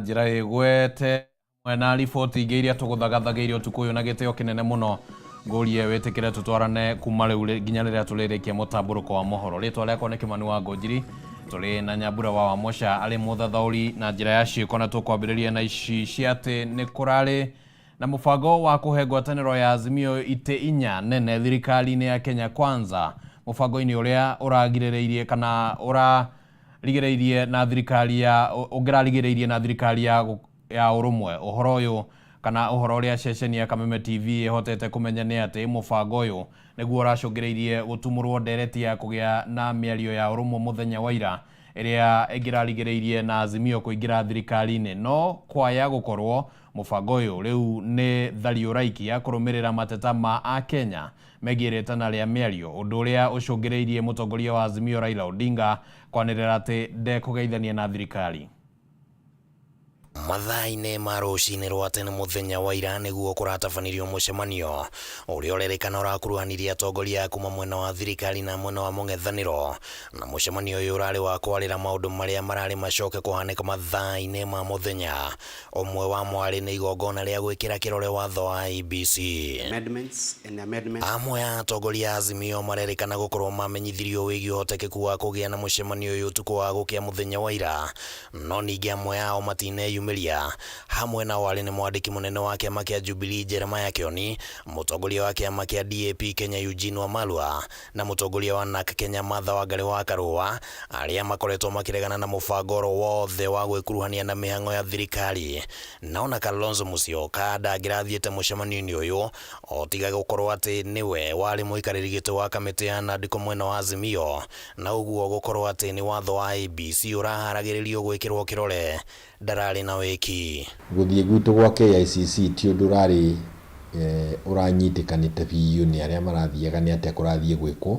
Njĩra ĩgwete hamwe na riboti ingĩ iria tũgũthagathagĩire ũtukũ ũyũ na gĩtĩo kĩnene mũno, ngũrie wĩtĩkĩre tũtwarane kuma rĩu nginya rĩrĩa tũrĩrĩkia mũtambũrũko wa mohoro. Rĩtwa rĩakwa nĩ Kĩmani wa Ngũnjiri, tũrĩ na Nyambura wa Wamũca arĩ mũthathaũri na njĩra ya ciĩko, na tũkwambĩrĩria na ici cia atĩ nĩ kũrarĩ na mũbango wa kũhe ngwatanĩro ya Azimio itĩ 4 nene thirikari-inĩ ya Kenya Kwanza, mũbango-inĩ ũrĩa ũragirĩrĩirie kana ũra rigĩrĩirie na thirikari ya ũngĩrarigĩrĩirie na thirikari ya ũrũmwe. Ũhoro ũyũ kana ũhoro ũrĩa ceceni ya Kameme TV ĩhotete kũmenya nĩ atĩ mũbango ũyũ nĩguo ũracũngĩrĩirie gũtumũrwo ndereti ya kũgĩa na mĩario ya ũrũmwe mũthenya wa ira ĩrĩa ĩngĩrarigĩrĩirie na Azimio kũingĩra thirikari-inĩ, no kwaya gũkorwo mũbango ũyũ rĩu nĩ thario ũraikia kũrũmĩrĩra mateta ma Akenya megiĩ rĩtana rĩa mĩario, ũndũ ũrĩa ũcũngĩrĩirie mũtongoria wa Azimio Raila Odinga kwanĩrĩra atĩ ndekũgeithania na thirikari. Mathaa-inĩ ma rũcinĩ rwa tene mũthenya wa ira nĩguo kũratabanirio mũcemanio ũrĩa ũrerĩkana ũrakuruhanirie atongoria a kuma mwena wa thirikari na mwena wa mũng'ethanĩro, na mũcemanio ũyũ ũrarĩ wa kwarĩra maũndũ marĩa mararĩ macoke kũhanĩka mathaa-inĩ ma mũthenya. Ũmwe wa mwarĩ nĩ igongona rĩa gwĩkĩra kĩrore watho wa IEBC. Amendments and amendments. Amwe a atongoria a Azimio marerĩkana gũkorwo mamenyithirio wĩgiĩ ũhotekeku wa kũgĩa na mũcemanio ũyũ ũtukũ wa gũkĩa mũthenya wa ira, no ningĩ amwe ao matineyumĩria. Hamwe nao arĩ nĩ mwandĩki mũnene wa kĩama kĩa Jubilee Jeremiah Kioni, mũtongoria wa kĩama kĩa DAP Kenya Eugene Wamalwa, na mũtongoria wa NARC Kenya Martha Wangari wa Karũa, arĩa makoretwo makĩregana na mũbango oro wothe wa gwĩkuruhania na mĩhang'o ya thirikari. Na ona Kalonzo Musyoka ndangĩrathiĩte mũcemanio-inĩ ũyũ o tiga gũkorwo atĩ nĩwe warĩ mũikarĩri gĩtĩ wa kamĩtĩ ya NADCO mwena wa Azimio, na ũguo gũkorwo atĩ nĩ watho wa IEBC ũraharagĩrĩrio gwĩkĩrwo kĩrore ndararĩ na wĩki. Gũthiĩ gwitũ gwa KICC ti ũndũ ũrarĩ ũranyitĩkanĩte biũ nĩ arĩa marathiaga nĩ atĩa kũrathiĩ gwĩkwo.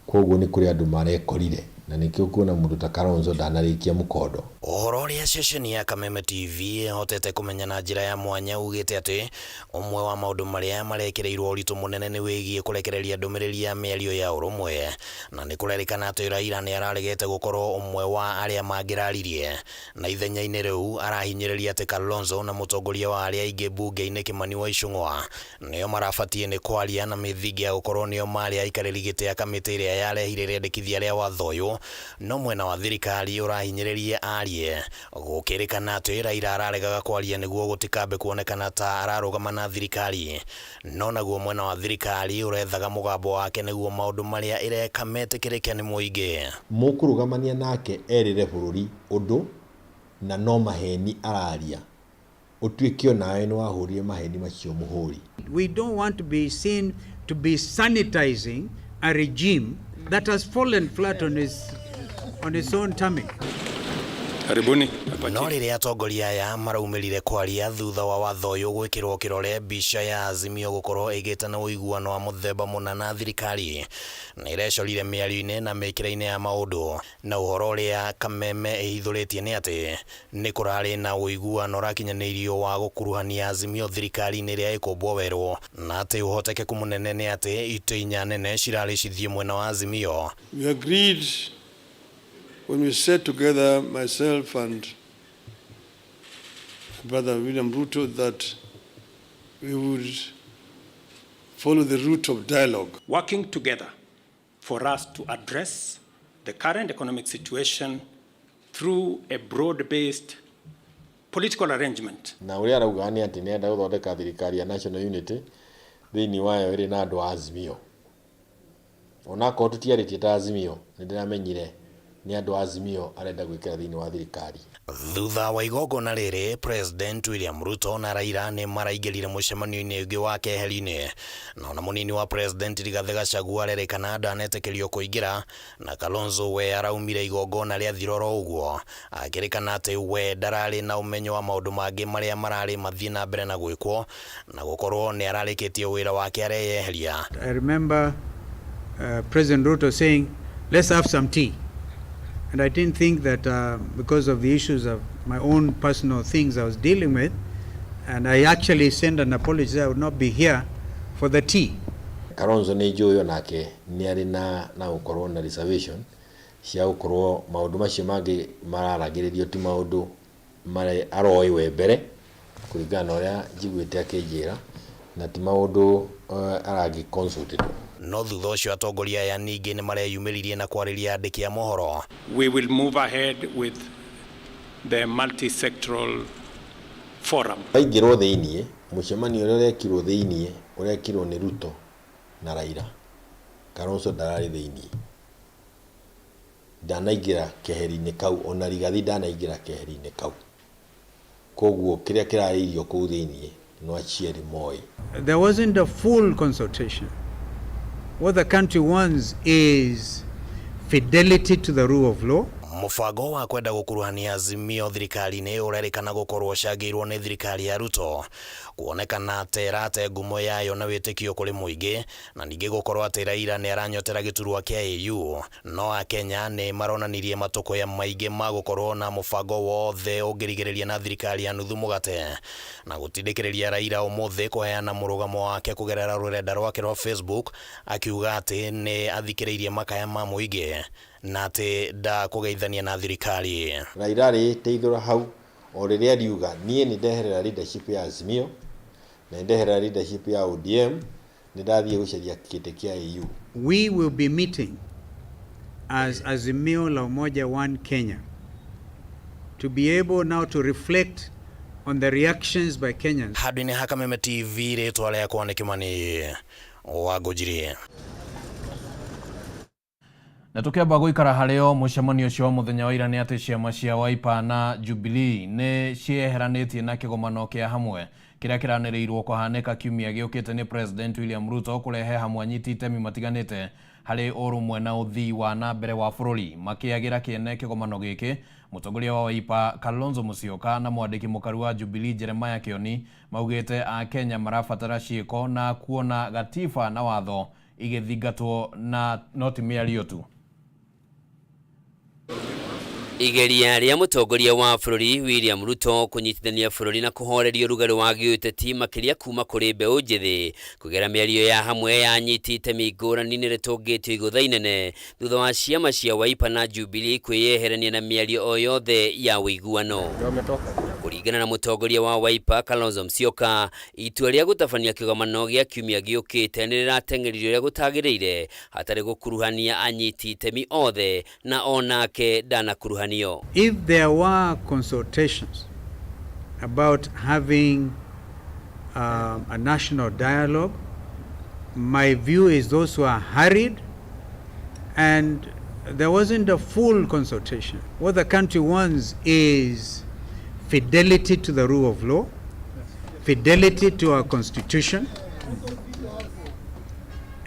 Koguo nĩ kũrĩ andũ marekorire na nĩkĩo ũkuona mũndũ ta Kalonzo ndanarĩkia mũkondo. Ũhoro ũrĩa ceceni ya Kameme TV ĩhotete kũmenya na njĩra ya mwanya ugĩte atĩ ũmwe wa maũndũ marĩa marekĩrĩirwo ũritũ mũnene nĩ wĩgiĩ kũrekereria ndũmĩrĩri ya mĩario ya ũrũmwe, na nĩ kũrerĩkana atĩ Raila nĩ araregete gũkorwo ũmwe wa arĩa mangĩraririe, na ithenya-inĩ rĩu arahinyĩrĩria atĩ Kalonzo na mũtongoria wa arĩa aingĩ mbunge-inĩ Kimani wa Ichung'wa nĩo marabatiĩ nĩ kwaria na mĩthingi ya gũkorwo nĩo marĩ aikarĩri gĩtĩ a kamĩtĩ ĩrĩa yarehire rĩendekithia rĩa watho ũyũ, no mwena wa thirikari ũrahinyĩrĩria arie, gũkĩrĩkana atĩ Raila araregaga kwaria nĩguo gũtikambe kuonekana ta ararũgama na thirikari, no naguo mwena wa thirikari ũrethaga mũgambo wake nĩguo maũndũ marĩa ĩreka metĩkĩrĩke nĩ mũingĩ. Mũkũrũgamania nake erĩre bũrũri ũndũ na no maheni araria, ũtuĩke onawe nĩ wahũrire maheni macio mũhũri. We don't want to be seen to be sanitizing a regime that has fallen flat on its own tummy. Karibuni. No rĩrĩa atongoria aya maraumĩrire kwaria thutha wa watho ũyũ gwĩkĩrwo kĩrore, mbica ya Azimio gũkorwo ĩgĩte na ũiguano wa mũthemba mũna na thirikari nĩ ĩrecorire mĩario-inĩ na mĩkĩre-inĩ ya maũndũ, na ũhoro ũrĩa Kameme ĩhithũrĩtie nĩ atĩ nĩ kũrarĩ na ũiguano ũrakinyanĩirio wa gũkuruhania Azimio thirikari-inĩ ĩrĩa ĩkũmbwo werũ, na atĩ ũhotekeku mũnene nĩ atĩ itĩ 4 nene cirarĩ cithiĩ mwena wa Azimio. We agreed when we sat together, myself and Brother William Ruto, that we would follow the route of dialogue. Working together for us to address the current economic situation through a broad-based political arrangement. Na ũrĩa arauga nĩ atĩ nĩenda gũthondeka thirikari ya National Unity thĩinĩ wayo ĩrĩ na andũ a Azimio. Onakorwo tũtiarĩtie ta Azimio, nĩ ndĩramenyire nĩ andũ a Azimio arenda gwĩkĩra thĩinĩ wa thirikari. Thutha wa igongona rĩrĩ, President William Ruto na Raila nĩ maraingĩrire mũcemanio-inĩ ũngĩ wa keheri-inĩ, na ona mũnini wa President Rigathĩ Gachagua arerĩkana ndanetĩkĩrio kũingĩra, na Kalonzo we araumire igongona rĩathira oro ũguo, akĩrĩkana atĩ we ndararĩ na ũmenyo wa maũndũ mangĩ marĩa mararĩ mathiĩ na mbere na gwĩkwo, na gũkorwo nĩ ararĩkĩtie wĩra wake areyeheria. I remember President Ruto saying, "Let's have some tea." And I didn't think that because of the issues of my own personal things I was dealing with, and I actually sent an apology I would not be here for the tea. Kalonzo nĩ njũĩ onake nĩ arĩ na gũkorwo na reservation cia gũkorwo maũndũ macio mangĩ mararagĩrĩrio ti maũndũ aroĩ we mbere kũringana na ũrĩa njiguĩte akĩnjĩra, na ti maũndũ arangĩ consulted. No thutha ũcio atongoria aya ningĩ nĩ mareyumĩririe na kwarĩria andĩki a mohoro. We will move ahead with the multi-sectoral forum. Waingĩrwo thĩiniĩ, mũcemanio ũrĩa ũrekirwo thĩiniĩ ũrekirwo nĩ Ruto na Raila. Kalonzo ndararĩ thĩiniĩ, ndanaingĩra keheri-inĩ kau, ona Rigathi ndanaingĩra keheri-inĩ kau. Koguo kĩrĩa kĩrarĩirio kũu thĩiniĩ no aciari moĩ. There wasn't a full consultation. What the country wants is fidelity to the rule of law. Mũbango wa kwenda gũkuruhania Azimio thirikari-inĩ ũrerĩkana gũkorwo ũcangĩirwo nĩ thirikari ya Ruto kuonekana atĩ ĩrate ngumo yayo na wĩtĩkio kũrĩ mũingĩ, na ningĩ gũkorwo atĩ Raila nĩ aranyotera gĩturwa kĩa AU. No akenya nĩ maronanirie matũkũya maingĩ ma gũkorwo na mũbango wothe ũngĩrigĩrĩria na thirikari ya nuthu mũgate na gũtindĩkĩrĩria Raila ũmũthĩ kũheana mũrũgamo wake kũgerera rũrenda rwake rwa Facebook, akiuga atĩ nĩ athikĩrĩirie makaya ma mũingĩ na atĩ ndakũgeithania na thirikari. Raila rĩteithũra hau o rĩrĩa riuga niĩ nĩ ndeherera leadership ya Azimio na ndeherera leadership ya ODM, nĩ ndathiĩ gũcaria kĩtĩ kĩa AU. We will be meeting as Azimio la Umoja One Kenya to be able now to reflect on the reactions by Kenyans. Handũ-inĩ ha Kameme TV, rĩtwa rĩakwa nĩ Kimani wa Ngũnjiri. Na tukiamba guikara hario mucemanio ucio wa muthenya wa ira ni ati ciama cia Wiper na Jubilee ni cieheranitie na kigomano kia hamwe kiria kiraniriirwo kuhanika kiumia giukite ni President William Ruto kurehe hamwe anyiti itemi matiganite hari urumwe na uthii wa na mbere wa bururi. Makiagira kiene kigomano giki, mutongoria wa Wiper Kalonzo Musyoka na mwandiki mukaru wa Jubilee Jeremiah Kioni maugite a Kenya marabatara ciiko na kuona gatiba na watho igithingatwo na no ti mĩario tu. Igeria rĩa mũtongoria wa bũrũri William Ruto kũnyitithania bũrũri na kũhoreria ũrugarĩ wa gĩũteti makĩria kuma kũrĩ mbeũ njĩthĩ kũgera mĩario ya hamwe ya anyiti itemi ngũrani nĩ rĩtũngĩtio igũtha inene thutha wa ciama cia Wiper na Jubilee kwĩyeherania na mĩario o yothe ya ũiguano. Kũringana na mũtongoria wa Wiper Kalonzo Musyoka, itua rĩa gũtabania kĩgomano gĩa kiumia gĩũkĩte nĩ rĩrateng'eririo ũrĩa gũtagĩrĩire hatarĩ gũkuruhania anyiti itemi othe na onake ndanakuruhanio. If there were consultations about having a national dialogue, my view is those who are hurried and there wasn't a full consultation. What the country wants is fidelity to the rule of law, fidelity to our constitution,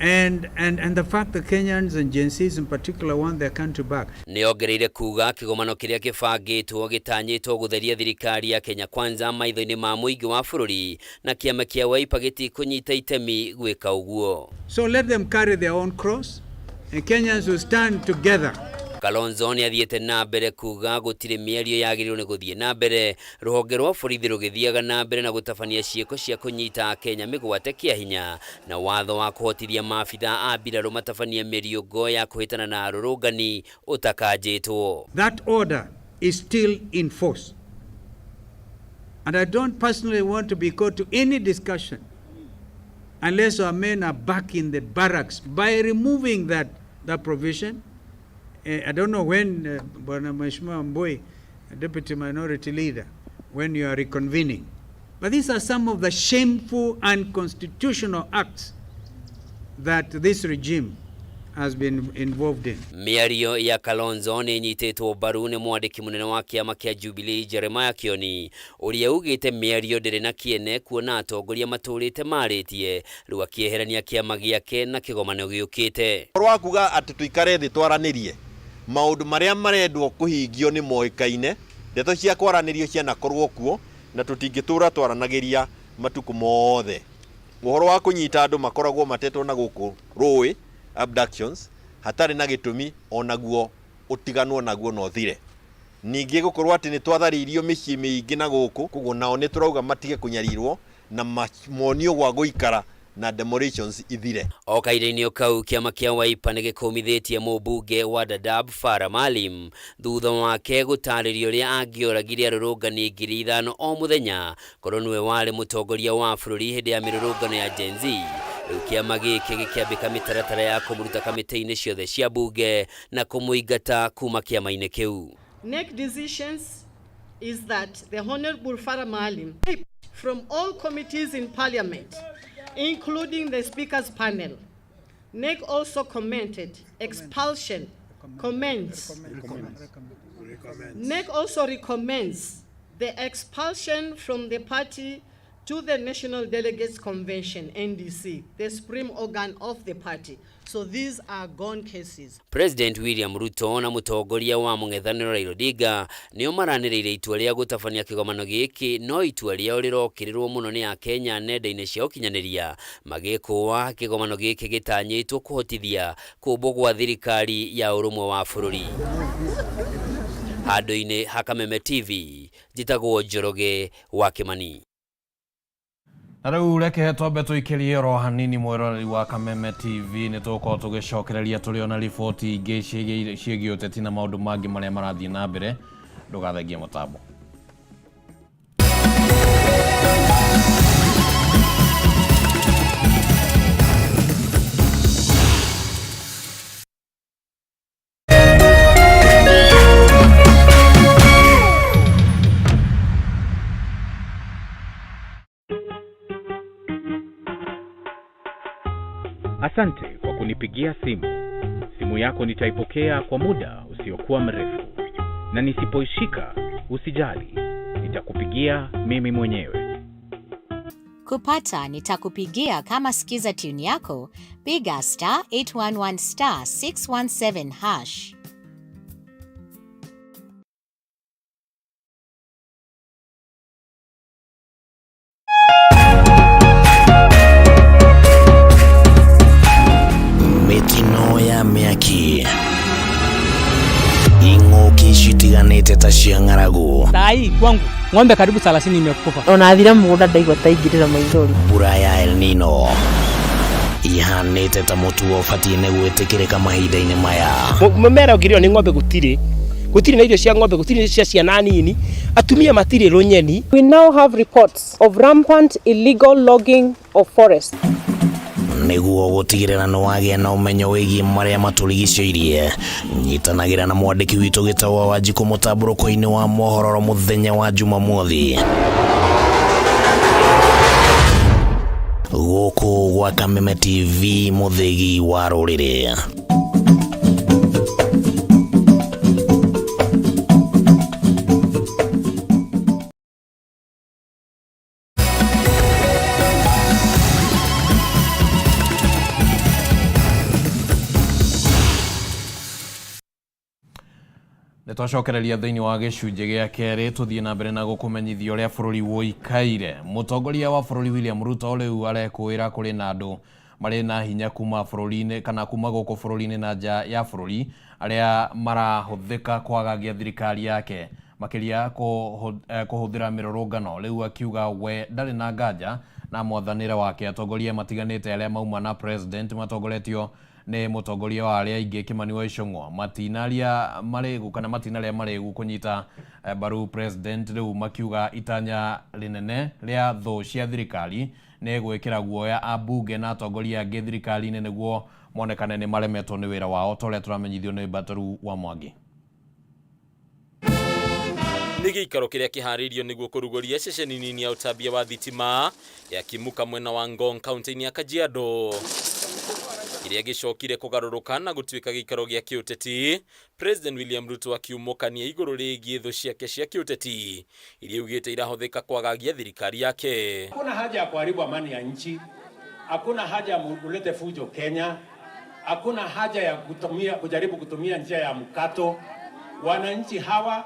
and the fact that Kenyans and Gen Zs in particular want their country back. Nĩongereire kuga kĩgomano kĩrĩa kĩbangĩtwo gĩtanyĩtwo gũtheria thirikari ya Kenya Kwanza maitho-inĩ ma mũingĩ wa bũrũri na kĩama kĩa Wiper gĩtikũnyita itemi gwĩka ũguo. So let them carry their own cross and Kenyans will stand together. Kalonzo nĩ athiĩte na mbere kuga gũtirĩ mĩario yagĩrĩirwo nĩ gũthiĩ na mbere rũhonge rwa borithi rũgĩthiaga na mbere na gũtabania ciĩko cia kũnyita Akenya mĩgwate kĩa hinya na watho wa kũhotithia maabitha a mbirarũ matabanie mĩriũngo ya kũhĩtana na arũrũngani ũtakanjĩtwo. That order is still in force. And I don't personally want to be caught to any discussion unless our men are back in the barracks by removing that provision. I don't know when, Bwana Mheshimiwa Mbui, Deputy Minority Leader, when you are reconvening. But these are some of the shameful unconstitutional acts that this regime has been involved in. Mĩario ya Kalonzo nĩ ĩnyitĩtwo mbaru nĩ mwandĩki mũnene wa kĩama kĩa Jubilee Jeremiah Kioni ũrĩa ugĩte mĩario ndĩrĩ na kĩene kuona atongoria matũrĩte marĩtie rĩu akĩeherania kĩama gĩake na kĩgomano gĩũkĩte. Ũhoro wa kuga atĩ tũikare thĩ twaranĩrie maũndũ marĩa marendwo kũhingio nĩ moĩkaine, ndeto cia kwaranĩrio cianakorwo kuo na tũtingĩtũra twaranagĩria matukũ mothe. Ũhoro wa kũnyita andũ makoragwo matetwo na gũkũ rũĩ abductions hatarĩ na gĩtũmi onaguo ũtiganwo naguo no ũthire. Ningĩ gũkorwo atĩ nĩ twatharĩirio mĩciĩ mĩingĩ na gũkũ, koguo nao nĩ tũrauga matige kũnyarirwo na monio gwa gũikara Na demolitions ithire. O kahinda-inĩ o kau, kĩama kĩa Wiper nĩ gĩkũmithĩtie mũmbunge wa Dadaab Farah Maalim thutha wake gũtarĩria ũrĩa angĩoragire arũrũngani 5,000 o mũthenya korwo nĩwe warĩ mũtongoria wa bũrũri hĩndĩ ya mĩrũrũngano ya Gen Z. Rĩu kĩama gĩkĩ gĩkĩambĩka mĩtaratara ya kũmũruta kamĩtĩ-inĩ ciothe cia mbunge na kũmũingata kuma kĩama-inĩ kĩu. NEC decisions is that the Honorable Farah Maalim from all committees in Parliament, including the Speaker's panel. NEC also commented expulsion, comments. NEC also recommends the expulsion from the party to the National Delegates Convention, NDC, the supreme organ of the party. So these are gone cases. President William Ruto na mũtongoria wa mũng'ethanĩro Raila Odinga nĩo maranĩrĩire itua rĩa gũtabania kĩgomano gĩkĩ, no itua rĩao rĩrokĩrĩrwo mũno nĩ Akenya nenda-inĩ cia ũkinyanĩria magĩkũa kĩgomano gĩkĩ gĩtanyĩtwo kũhotithia kũmbwo gwa thirikari ya ũrũmwe wa bũrũri. Handũ-inĩ ha Kameme TV, njĩtagwo Njoroge wa Kĩmani. Na rĩu reke twambe tũikĩrie oro hanini mwĩroreri wa Kameme TV, nĩ tũgũkorwo tũgĩcokereria tũrĩ ona riboti ingĩ ciĩgiĩ ũteti na maũndũ mangĩ marĩa marathiĩ na mbere. Ndũgathengie mũtambo. Asante kwa kunipigia simu. Simu yako nitaipokea kwa muda usiokuwa mrefu, na nisipoishika usijali, nitakupigia mimi mwenyewe. Kupata nitakupigia kama skiza tune yako, piga star 811 star 617 hash. Mĩtino ya mĩaki, ing'ũki citiganĩte ta cia ng'aragu, Sai kwangu ng'ombe karibu 30 imekufa. Ona thira mũgũnda ndaigua ta ingĩrĩra maithori. Mbura ya El Nino ihanĩte ta mũtugo ũbatiĩ nĩ gwĩtĩkĩrĩka mahinda-inĩ maya. Mũmera ũngĩrĩo nĩ ng'ombe gũtirĩ, gũtirĩ na irio cia ng'ombe, gũtirĩ cia ciana nini, atumia matirĩ rũnyeni. We now have reports of rampant illegal logging of forests. Nĩguo gũtigĩrĩra nĩ wagĩa na ũmenyo wĩgiĩ marĩa matũrigicĩirie, nyitanagĩra na mwandĩki witũ Gĩtaũ wa Wanjikũ mũtambũrũko-inĩ wa mohoro mũthenya wa Jumamothi gũkũ gwa Kameme TV, mũthĩgi wa rũrĩrĩ. Nĩ twacokereria thĩinĩ wa gĩcunjĩ gĩa kerĩ, tũthiĩ na mbere na gũkũmenyithia ũrĩa bũrũri wũikaire. Mũtongoria wa bũrũri William Ruto rĩu arekũĩra kũrĩ na andũ marĩ na hinya kuma bũrũri-inĩ kana kuma gũkũ bũrũri-inĩ na nja ya bũrũri arĩa marahũthĩka kwagagia thirikari yake, makĩria kũhũthĩra mĩrũrũngano. Rĩu akiuga we ndarĩ na nganja na mwathanĩre wake. Atongoria matiganĩte arĩa mauma na president matongoretio nĩ mũtongoria wa arĩa aingĩ Kimani wa Ichung'wa matinaria marĩgu kana matinaria marĩgu kũnyita mbaru president, rĩu makiuga itanya rĩnene rĩa thũ cia thirikari nĩ gwĩkĩra guoya ambunge na atongoria angĩ thirikari-inĩ nĩguo monekane nĩ maremetwo nĩ wĩra wao, ta ũrĩa tũramenyithio nĩ Bataru wa Mwangi. Nĩ gĩikaro kĩrĩa kĩharĩirio nĩguo kũrugũria ceceni nini ya ũtambia wa thitima ya Kimuka mwena wa Ngong kaunti-inĩ ya Kajiado, kĩrĩa gĩcokire kũgarũrũka na gũtuĩka gĩikaro gĩa kĩũteti. President William Ruto akiumũkania igũrũ rĩgiĩ thũ ciake cia kĩũteti iria augĩte irahũthĩka kwagagia thirikari yake. Hakuna haja ya kuharibu amani ya nchi, hakuna haja ya kuleta fujo Kenya, hakuna haja ya kujaribu kutumia njia ya mkato. Wananchi hawa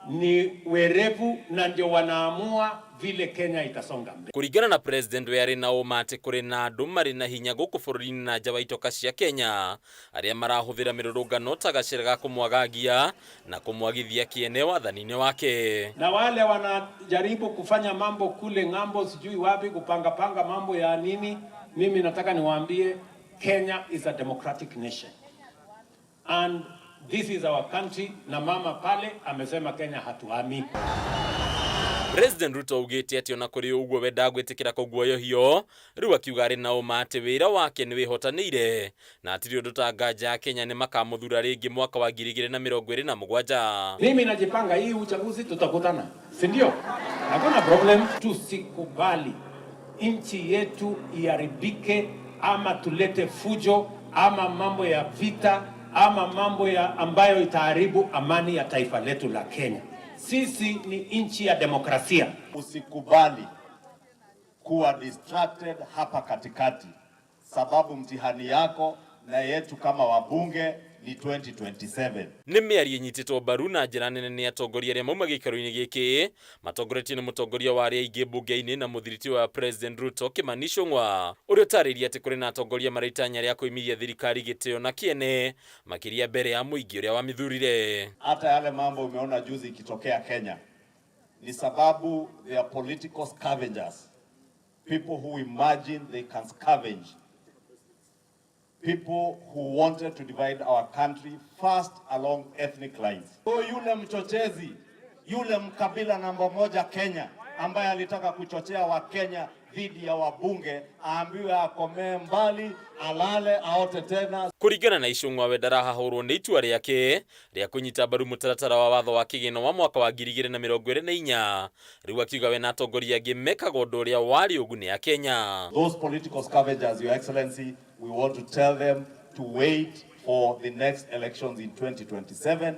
ni werevu na ndio wanaamua vile Kenya itasonga mbele. Kũringana na president, we arĩ na ũma atĩ kũrĩ na andũ marĩ na hinya gũkũ bũrũri-inĩ na nja wa itoka cia Kenya arĩa marahũthĩra mĩrũrũngano ta gacĩra ga kũmwagagia na kũmwagithia kĩene wathani-inĩ wake. Na wale wanajaribu kufanya mambo kule ng'ambo, sijui wapi, kupangapanga mambo ya nini, Mimi nataka niwaambie Kenya is a democratic nation and this is our country, na mama pale amesema Kenya hatuhami. President Ruto augĩte atĩ ona kũrĩ ũguo we ndagwĩtĩkĩra kũguoyohio. Rĩu akiuga arĩ na ũma atĩ wĩra wake nĩ wĩhotanĩire na hatirĩ ũndũ ta nganja Kenya nĩ makamũthura rĩngĩ mwaka wa 2027. Mimi najipanga, hii uchaguzi tutakutana, si ndio? Hakuna problem. Tusikubali nchi yetu iharibike ama tulete fujo ama mambo ya vita ama mambo ya ambayo itaharibu amani ya taifa letu la Kenya. Sisi ni nchi ya demokrasia. Usikubali kuwa distracted hapa katikati, sababu mtihani yako na yetu kama wabunge ni 2027. Nĩ mĩario ĩnyitĩtwo mbaru na njĩra nene nĩ atongoria arĩa mauma gĩikaro-inĩ gĩkĩ matongoretio nĩ mũtongoria wa arĩa aingĩ mbunge-inĩ na mũthiriti wa President Ruto, Kimani Ichung'wa, ũrĩa ũtarĩirie atĩ kũrĩ na atongoria maraitanya rĩa kũimithia thirikari gĩtĩo na kĩene makĩria mbere ya mũingĩ ũrĩa wamĩthurire. Hata yale mambo umeona juzi ikitokea Kenya ni sababu they are political scavengers, people who imagine they can scavenge, people who wanted to divide our country first along ethnic lines. So yule mchochezi, yule mkabila namba moja Kenya ambaye alitaka kuchochea Wakenya dhidi ya wabunge aambiwe akomee mbali, alale, aote tena. Kũringana na Ichung'wa, we ndarahahũrwo nĩ itua rĩake rĩa kũnyita mbaru mũtaratara wa watho wa kĩgĩna wa mwaka wa 2024. Rĩu akiuga we na atongoria angĩ mekaga ũndũ ũrĩa warĩ ũguni a Kenya. Those political scavengers, Your Excellency, we want to tell them to wait for the next elections in 2027.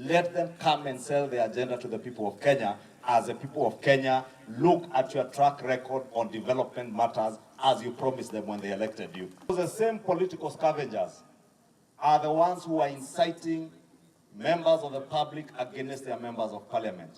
Let them come and sell their agenda to the people of Kenya. As the people of Kenya, look at your track record on development matters as you promised them when they elected you. The same political scavengers are the ones who are inciting members of the public against their members of parliament.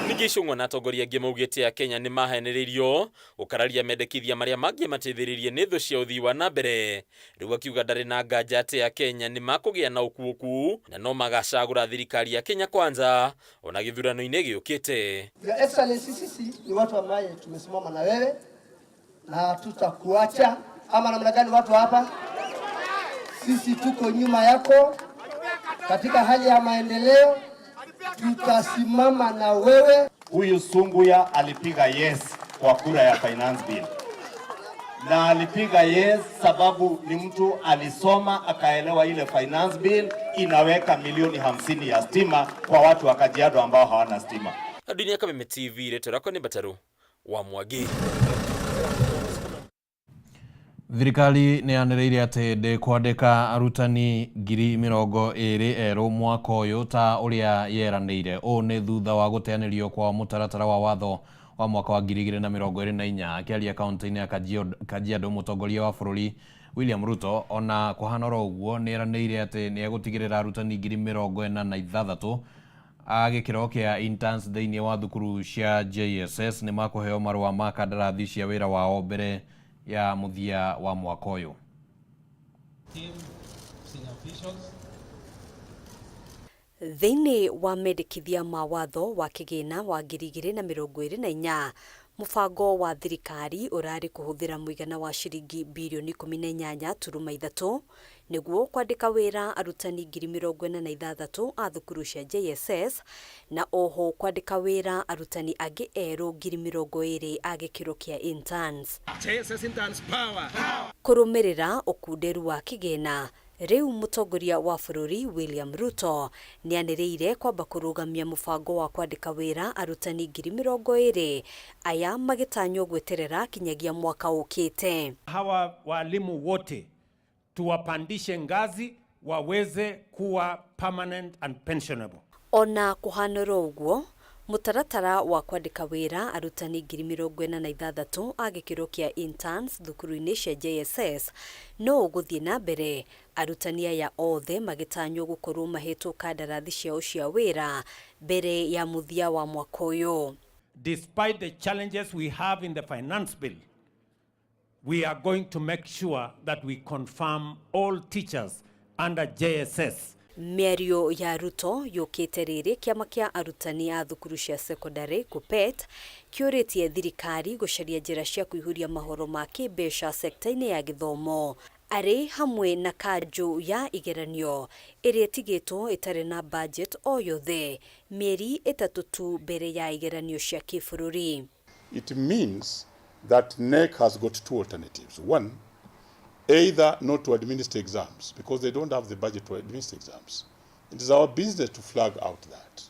Ningĩ Ichung'wa na atongoria angĩ maugĩte a Kenya nĩ mahenereirio gũkararia mendekithia marĩa mangĩ mateithĩrĩrie nĩ thũ cia ũthii wa na mbere. Rĩu akiuga ndarĩ na nganja atĩ a Kenya nĩ makũgĩa na ũkuũku na no magacagũra thirikari ya Kenya Kwanza ona gĩthurano-inĩ gĩũkĩte. Your Excellency, sisi ni watu ambaye tumesimama na wewe na tutakuacha ama namna gani? Watu hapa sisi tuko nyuma yako katika hali ya maendeleo, tutasimama na wewe. Huyu Sunguya alipiga yes kwa kura ya finance bill, na alipiga yes sababu ni mtu alisoma akaelewa ile finance bill inaweka milioni 50 ya stima kwa watu wa Kajiado ambao hawana stima. Dunia Kameme TV, rĩtwa rĩakwa nĩ Mbataru wa Mwangi. Thirikari nĩ yanĩrĩire atĩ ndĩkwandĩka arutani 20,000 erũ mwaka ũyũ ta ũrĩa yeranĩire. Ũũ nĩ thutha wa gũteanĩrio kwa mũtaratara wa watho wa mwaka wa 2024. Akĩaria kaunti-inĩ ya Kajiado, mũtongoria wa bũrũri William Ruto ona kũhana oro ũguo nĩ eranĩire atĩ nĩ egũtigĩrĩra arutani 46,000 a gĩkĩro kĩa interns thĩinĩ wa thukuru cia JSS nĩ makũheo marũa ma kandarathi cia wĩra wao mbere ya mũthia wa mwaka ũyũ. Thĩinĩ wa mendekithia ma watho wa kĩgĩna wa 2024, mũbango wa thirikari ũrarĩ kũhũthĩra mũigana wa ciringi birioni 18.3 nĩguo kwandĩka wĩra arutani 46,000 a thukuru cia JSS na oho kwandĩka wĩra arutani angĩ erũ 20,000 a gĩkĩro kĩa interns. JSS interns power. Kũrũmĩrĩra ũkunderu wa kĩgĩna, rĩu mũtongoria wa bũrũri William Ruto nĩanĩrĩire kwamba kũrũgamia mũbango wa kwandĩka wĩra arutani 20,000 aya magĩtanywo gweterera kinyagia mwaka ũkĩte. Hawa walimu wote tuwapandishe ngazi waweze kuwa permanent and pensionable. Ona kũhanĩra ũguo, mũtaratara wa kwandĩka wĩra arutani 46,000 a gĩkĩro kĩa interns thukuru-inĩ cia JSS no ũgũthiĩ na mbere, arutani aya othe magĩtanywo gũkorwo mahetwo kandarathi ciao cia wĩra mbere ya mũthia wa mwaka ũyũ. Despite the challenges we have in the finance bill, we are going to make sure that we confirm all teachers under JSS. Mĩario ya Ruto yũkĩte rĩrĩ kĩama kĩa arutani a thukuru cia cekondarĩ KUPPET kĩũrĩtie thirikari gũcaria njĩra cia kũihũria mahoro ma kĩmbeca sekta-inĩ ya gĩthomo arĩ hamwe na kanjũ ya igeranio ĩrĩa ĩtigĩtwo ĩtarĩ na budget o yothe mĩeri 3 tu mbere ya igeranio cia kĩbũrũri. It means that KNEC has got two alternatives. One, either not to administer exams because they don't have the budget to administer exams. It is our business to flag out that.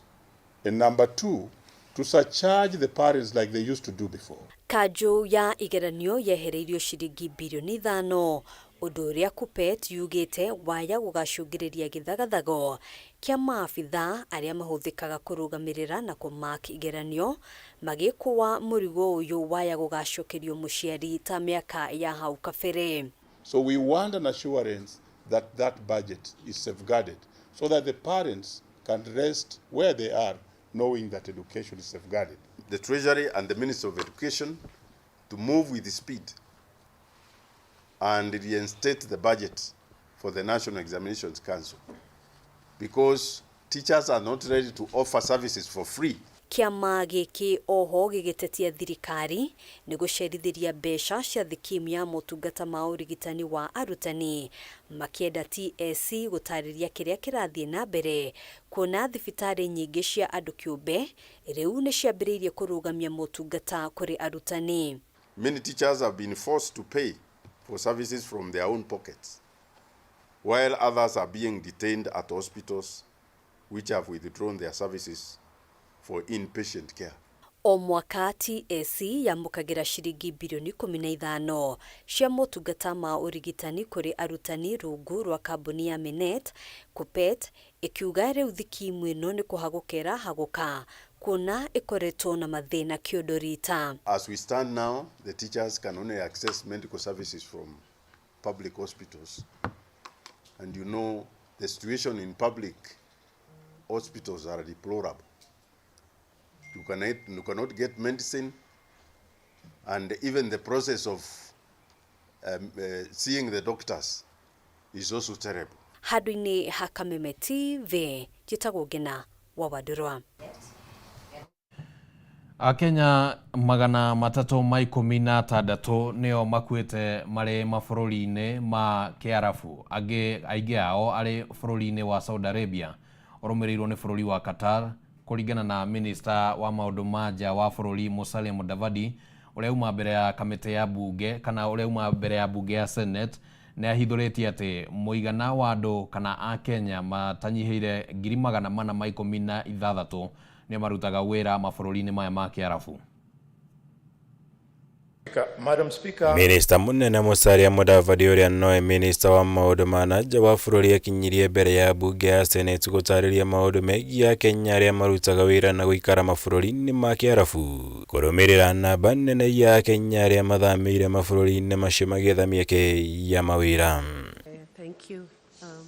And number two, to surcharge the parents like they used to do before. Kanjũ ya igeranio yehereirio ciringi birioni 5 ũndũ ũrĩa KUPPET yugĩte waya gũgacũngĩrĩria gĩthagathago kĩa maabitha arĩa mahũthĩkaga kũrũgamĩrĩra na kũmark igeranio magĩkũa mũrigo ũyũ waya gũgacokerio mũciari ta mĩaka ya hau kabere. So we want an assurance that that budget is safeguarded so that the parents can rest where they are knowing that education is safeguarded. The Treasury and the Ministry of Education to move with speed and reinstate the budget for the National Examinations Council because teachers are not ready to offer services for free. Kĩama gĩkĩ oho gĩgĩtetia thirikari nĩ gũcerithĩria mbeca cia thikimu ya motungata ma ũrigitani wa arutani makĩenda TSC gũtarĩria kĩrĩa kĩrathiĩ na mbere kuona thibitarĩ nyingĩ cia andũ kĩũmbe rĩu nĩ ciambĩrĩirie kũrũgamia motungata kũrĩ arutani. Many teachers have been forced to pay for services from their own pockets, while others are being detained at hospitals which have withdrawn their services for inpatient care. O mwaka TSC yamũkagĩra ciringi birioni 15 cia motungata ma ũrigitani kũrĩ arutani rungu rwa kambuni ya Minet. KUPPET ĩkiuga rĩu thikimu ĩno nĩ kũhagũka ĩrahagũka kuona ĩkoretwo na mathĩna kĩondo rita. As we stand now, the teachers can only access medical services from public hospitals. And you know, the situation in public hospitals are deplorable. You cannot get medicine, and even the process of seeing the doctors is also terrible. Handũ-inĩ ha Kameme TV, njĩtagwo Ngina wa Wandũrwa. Akenya 316 nĩo makuĩte marĩ mabũrũri-inĩ ma Kĩarabu, angĩ aingĩ ao arĩ bũrũri-inĩ wa Saudi Arabia ũrũmĩrĩirwo nĩ bũrũri wa Qatar kũringana na minista wa maũndũ ma nja wa bũrũri Musalia Mudavadi ũrĩa uma mbere ya kamĩtĩ ya bunge kana ũrĩa uma mbere ya bunge ya Senate nĩ ahithũrĩtie atĩ mũigana wa andũ kana Akenya matanyihĩire 416,000 nĩo marutaga wĩra mabũrũri-inĩ maya ma Kĩarabu. Madam Speaker, Minista munene Musalia Mudavadi ũrĩa nowe minista wa maũndũ ma na nja wa bũrũri akinyirie mbere ya bunge ya Senate gũtarĩria maũndũ megiĩ Akenya arĩa marutaga wĩra na gũikara mabũrũri-inĩ ma Kĩarabu kũrũmĩrĩra namba nene ya Akenya arĩa mathamĩire mabũrũri-inĩ macio magĩetha mĩeke ya mawĩra. Thank you.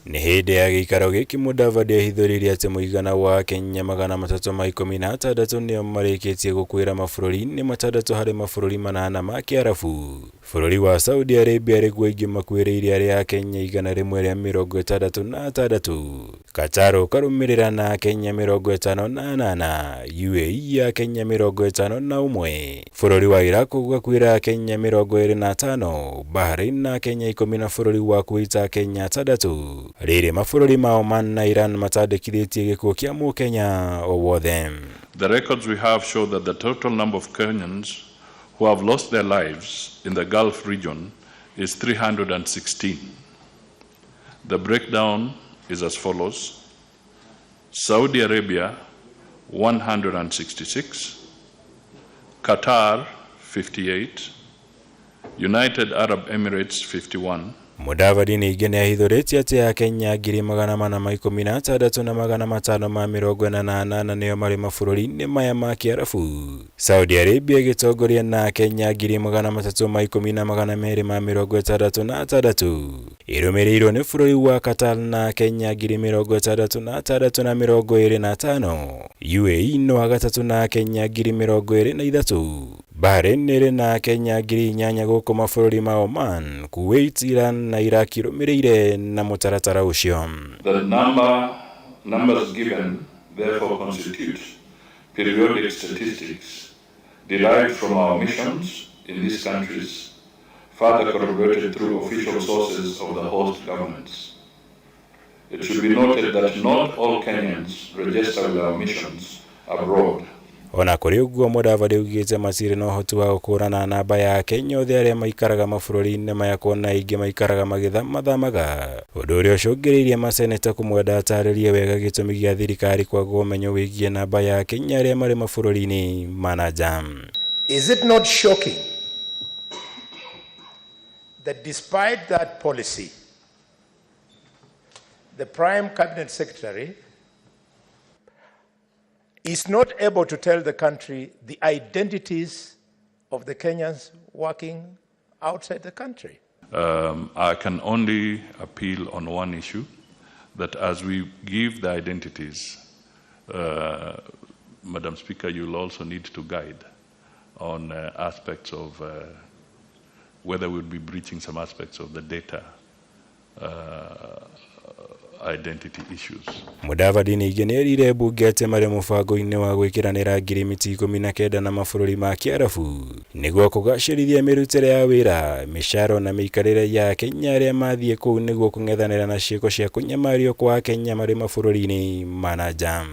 Nĩ hĩndĩ ya gĩikaro gĩkĩ Mudavadi ahithũrĩirie atĩ mũigana wa Akenya 316 nĩo marĩkĩtie gũkuĩra mabũrũri-inĩ 6 harĩ mabũrũri 8 ma Kĩarabu. Bũrũri wa Saudi Arabia arĩkuo aingĩ makuĩrĩire arĩa Akenya 166, Qatar ũkarũmĩrĩra na Akenya 58, UAE ya Akenya 51, bũrũri wa Iraq ũgakuĩra Akenya 25, Bahrain na Akenya 10 na bũrũri wa Kuwait Akenya 6. Rĩrĩ mabũrũri ma Oman na Iran matandĩkithĩtie gĩkuũ kĩa mũkenya o wothe. The records we have show that the total number of Kenyans who have lost their lives in the Gulf region is 316. The breakdown is as follows: Saudi Arabia 166, Qatar 58, United Arab Emirates 51, Mudavadi ningĩ nĩ ahithũrĩtie atĩ Akenya 416,548 nĩo marĩ mabũrũri-inĩ maya ma Kĩarabu. Saudi Arabia ĩgĩtongoria na Akenya 310,266 ĩrũmĩrĩirwo nĩ bũrũri wa Qatar na Akenya 66,025, UAE nĩ wa gatatũ na Akenya 23,000, Bahrain ĩrĩ na Akenya 8,000 gũkũ mabũrũri ma Oman, Kuwait, Iran na Iraq irũmĩrĩire na mũtaratara ũcio. The numbers given therefore constitute periodic statistics derived from our missions in these countries, further corroborated through official sources of the host governments. It should be noted that not all Kenyans register with our missions abroad. Ona kũrĩ ũguo Mudavadi augĩte matirĩ na ũhoti wa gũkũrana namba ya Akenya othe arĩa maikaraga mabũrũri-inĩ maya kuona aingĩ maikaraga magĩthamathamaga, ũndũ ũrĩa ũcũngĩrĩirie maseneta kũmwenda atarĩrie wega gĩtũmi gĩa thirikari kwaga ũmenyo wĩgiĩ namba ya Akenya arĩa marĩ mabũrũri-inĩ ma na nja. Is it not shocking that despite that policy, the Prime Cabinet Secretary is not able to tell the country the identities of the Kenyans working outside the country? I can only appeal on one issue, that as we give the identities, Madam Speaker, you'll also need to guide on aspects of whether we'll be breaching some aspects of the data identity issues. Mudavadi ningĩ nĩerire mbunge atĩ marĩ mũbango-inĩ wa gwĩkĩranĩra ngirimiti 19 na mabũrũri ma Kĩarabu nĩguo kũgacĩrithia mĩrutĩre ya wĩra, mĩcaara na mĩikarĩre ya Akenya arĩa mathiĩ kũu nĩguo kũng'ethanĩra na ciĩko cia kũnyamario kwa Akenya marĩ mabũrũri-inĩ ma na nja.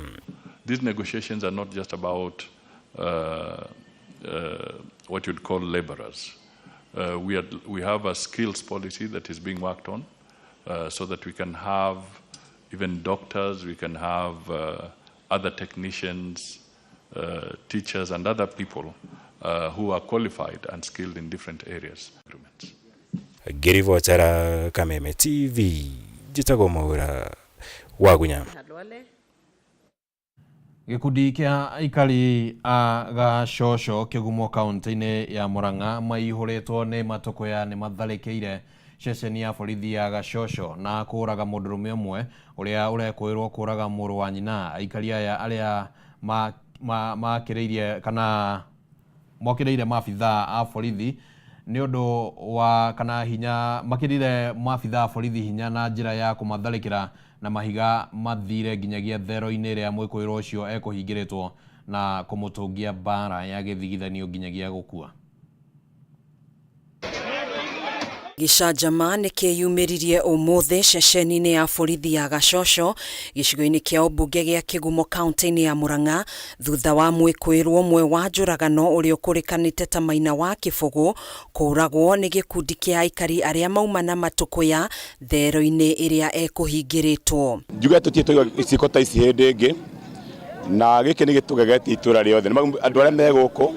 These negotiations are not just about what you'd call laborers. We have a skills policy that is being worked on so that we can have even doctors, we can have other technicians, teachers, and other people who are qualified and skilled in different areas. Ngĩribotera Kameme TV, njĩtagwo Mwaura Wagunya. Gĩkundi kĩa aikari a Gacoco Kĩgumo kaunti-inĩ ya Murang'a maihũrĩtwo nĩ matũkũya nĩ matharĩkĩire ceceni ya borithi ya Gacoco na kũraga mũndũrũme ũmwe ũrĩa ũrekũĩrwo kũraga mũrũ wa nyina. Aikari aya arĩa makĩrĩirie kana mokĩrĩire maabithaa a borithi nĩ ũndũ wa kana hinya makĩrire maabithaa a borithi hinya na njĩra ya kũmatharĩkĩra na mahiga mathire nginyagia thero-inĩ ĩrĩa mwĩkũĩrwo ũcio ekũhingĩrĩtwo na kũmũtũngia mbara ya gĩthigithanio nginyagia gũkua. Gĩcanjama nĩ kĩyumĩririe ũmũthĩ ceceni-inĩ ya borithi ya Gacoco gĩcigo-inĩ kĩa ũmbunge gĩa Kĩgumo kaunti-inĩ ya Murang'a thutha wa mwĩkũĩrwo ũmwe wa njũragano ũrĩa ũkũrĩkanĩte ta Maina wa Kĩbũgũ kũũragwo nĩ gĩkundi kĩa aikari arĩa mauma na matũkũya thero-inĩ ĩrĩa ekũhingĩrĩtwo. Njuge tũtirĩ twaigua ciĩko ta ici hĩndĩ ĩngĩ na gĩkĩ nĩ gĩtũgegetie itũra rĩothe. Andũ arĩa me gũkũ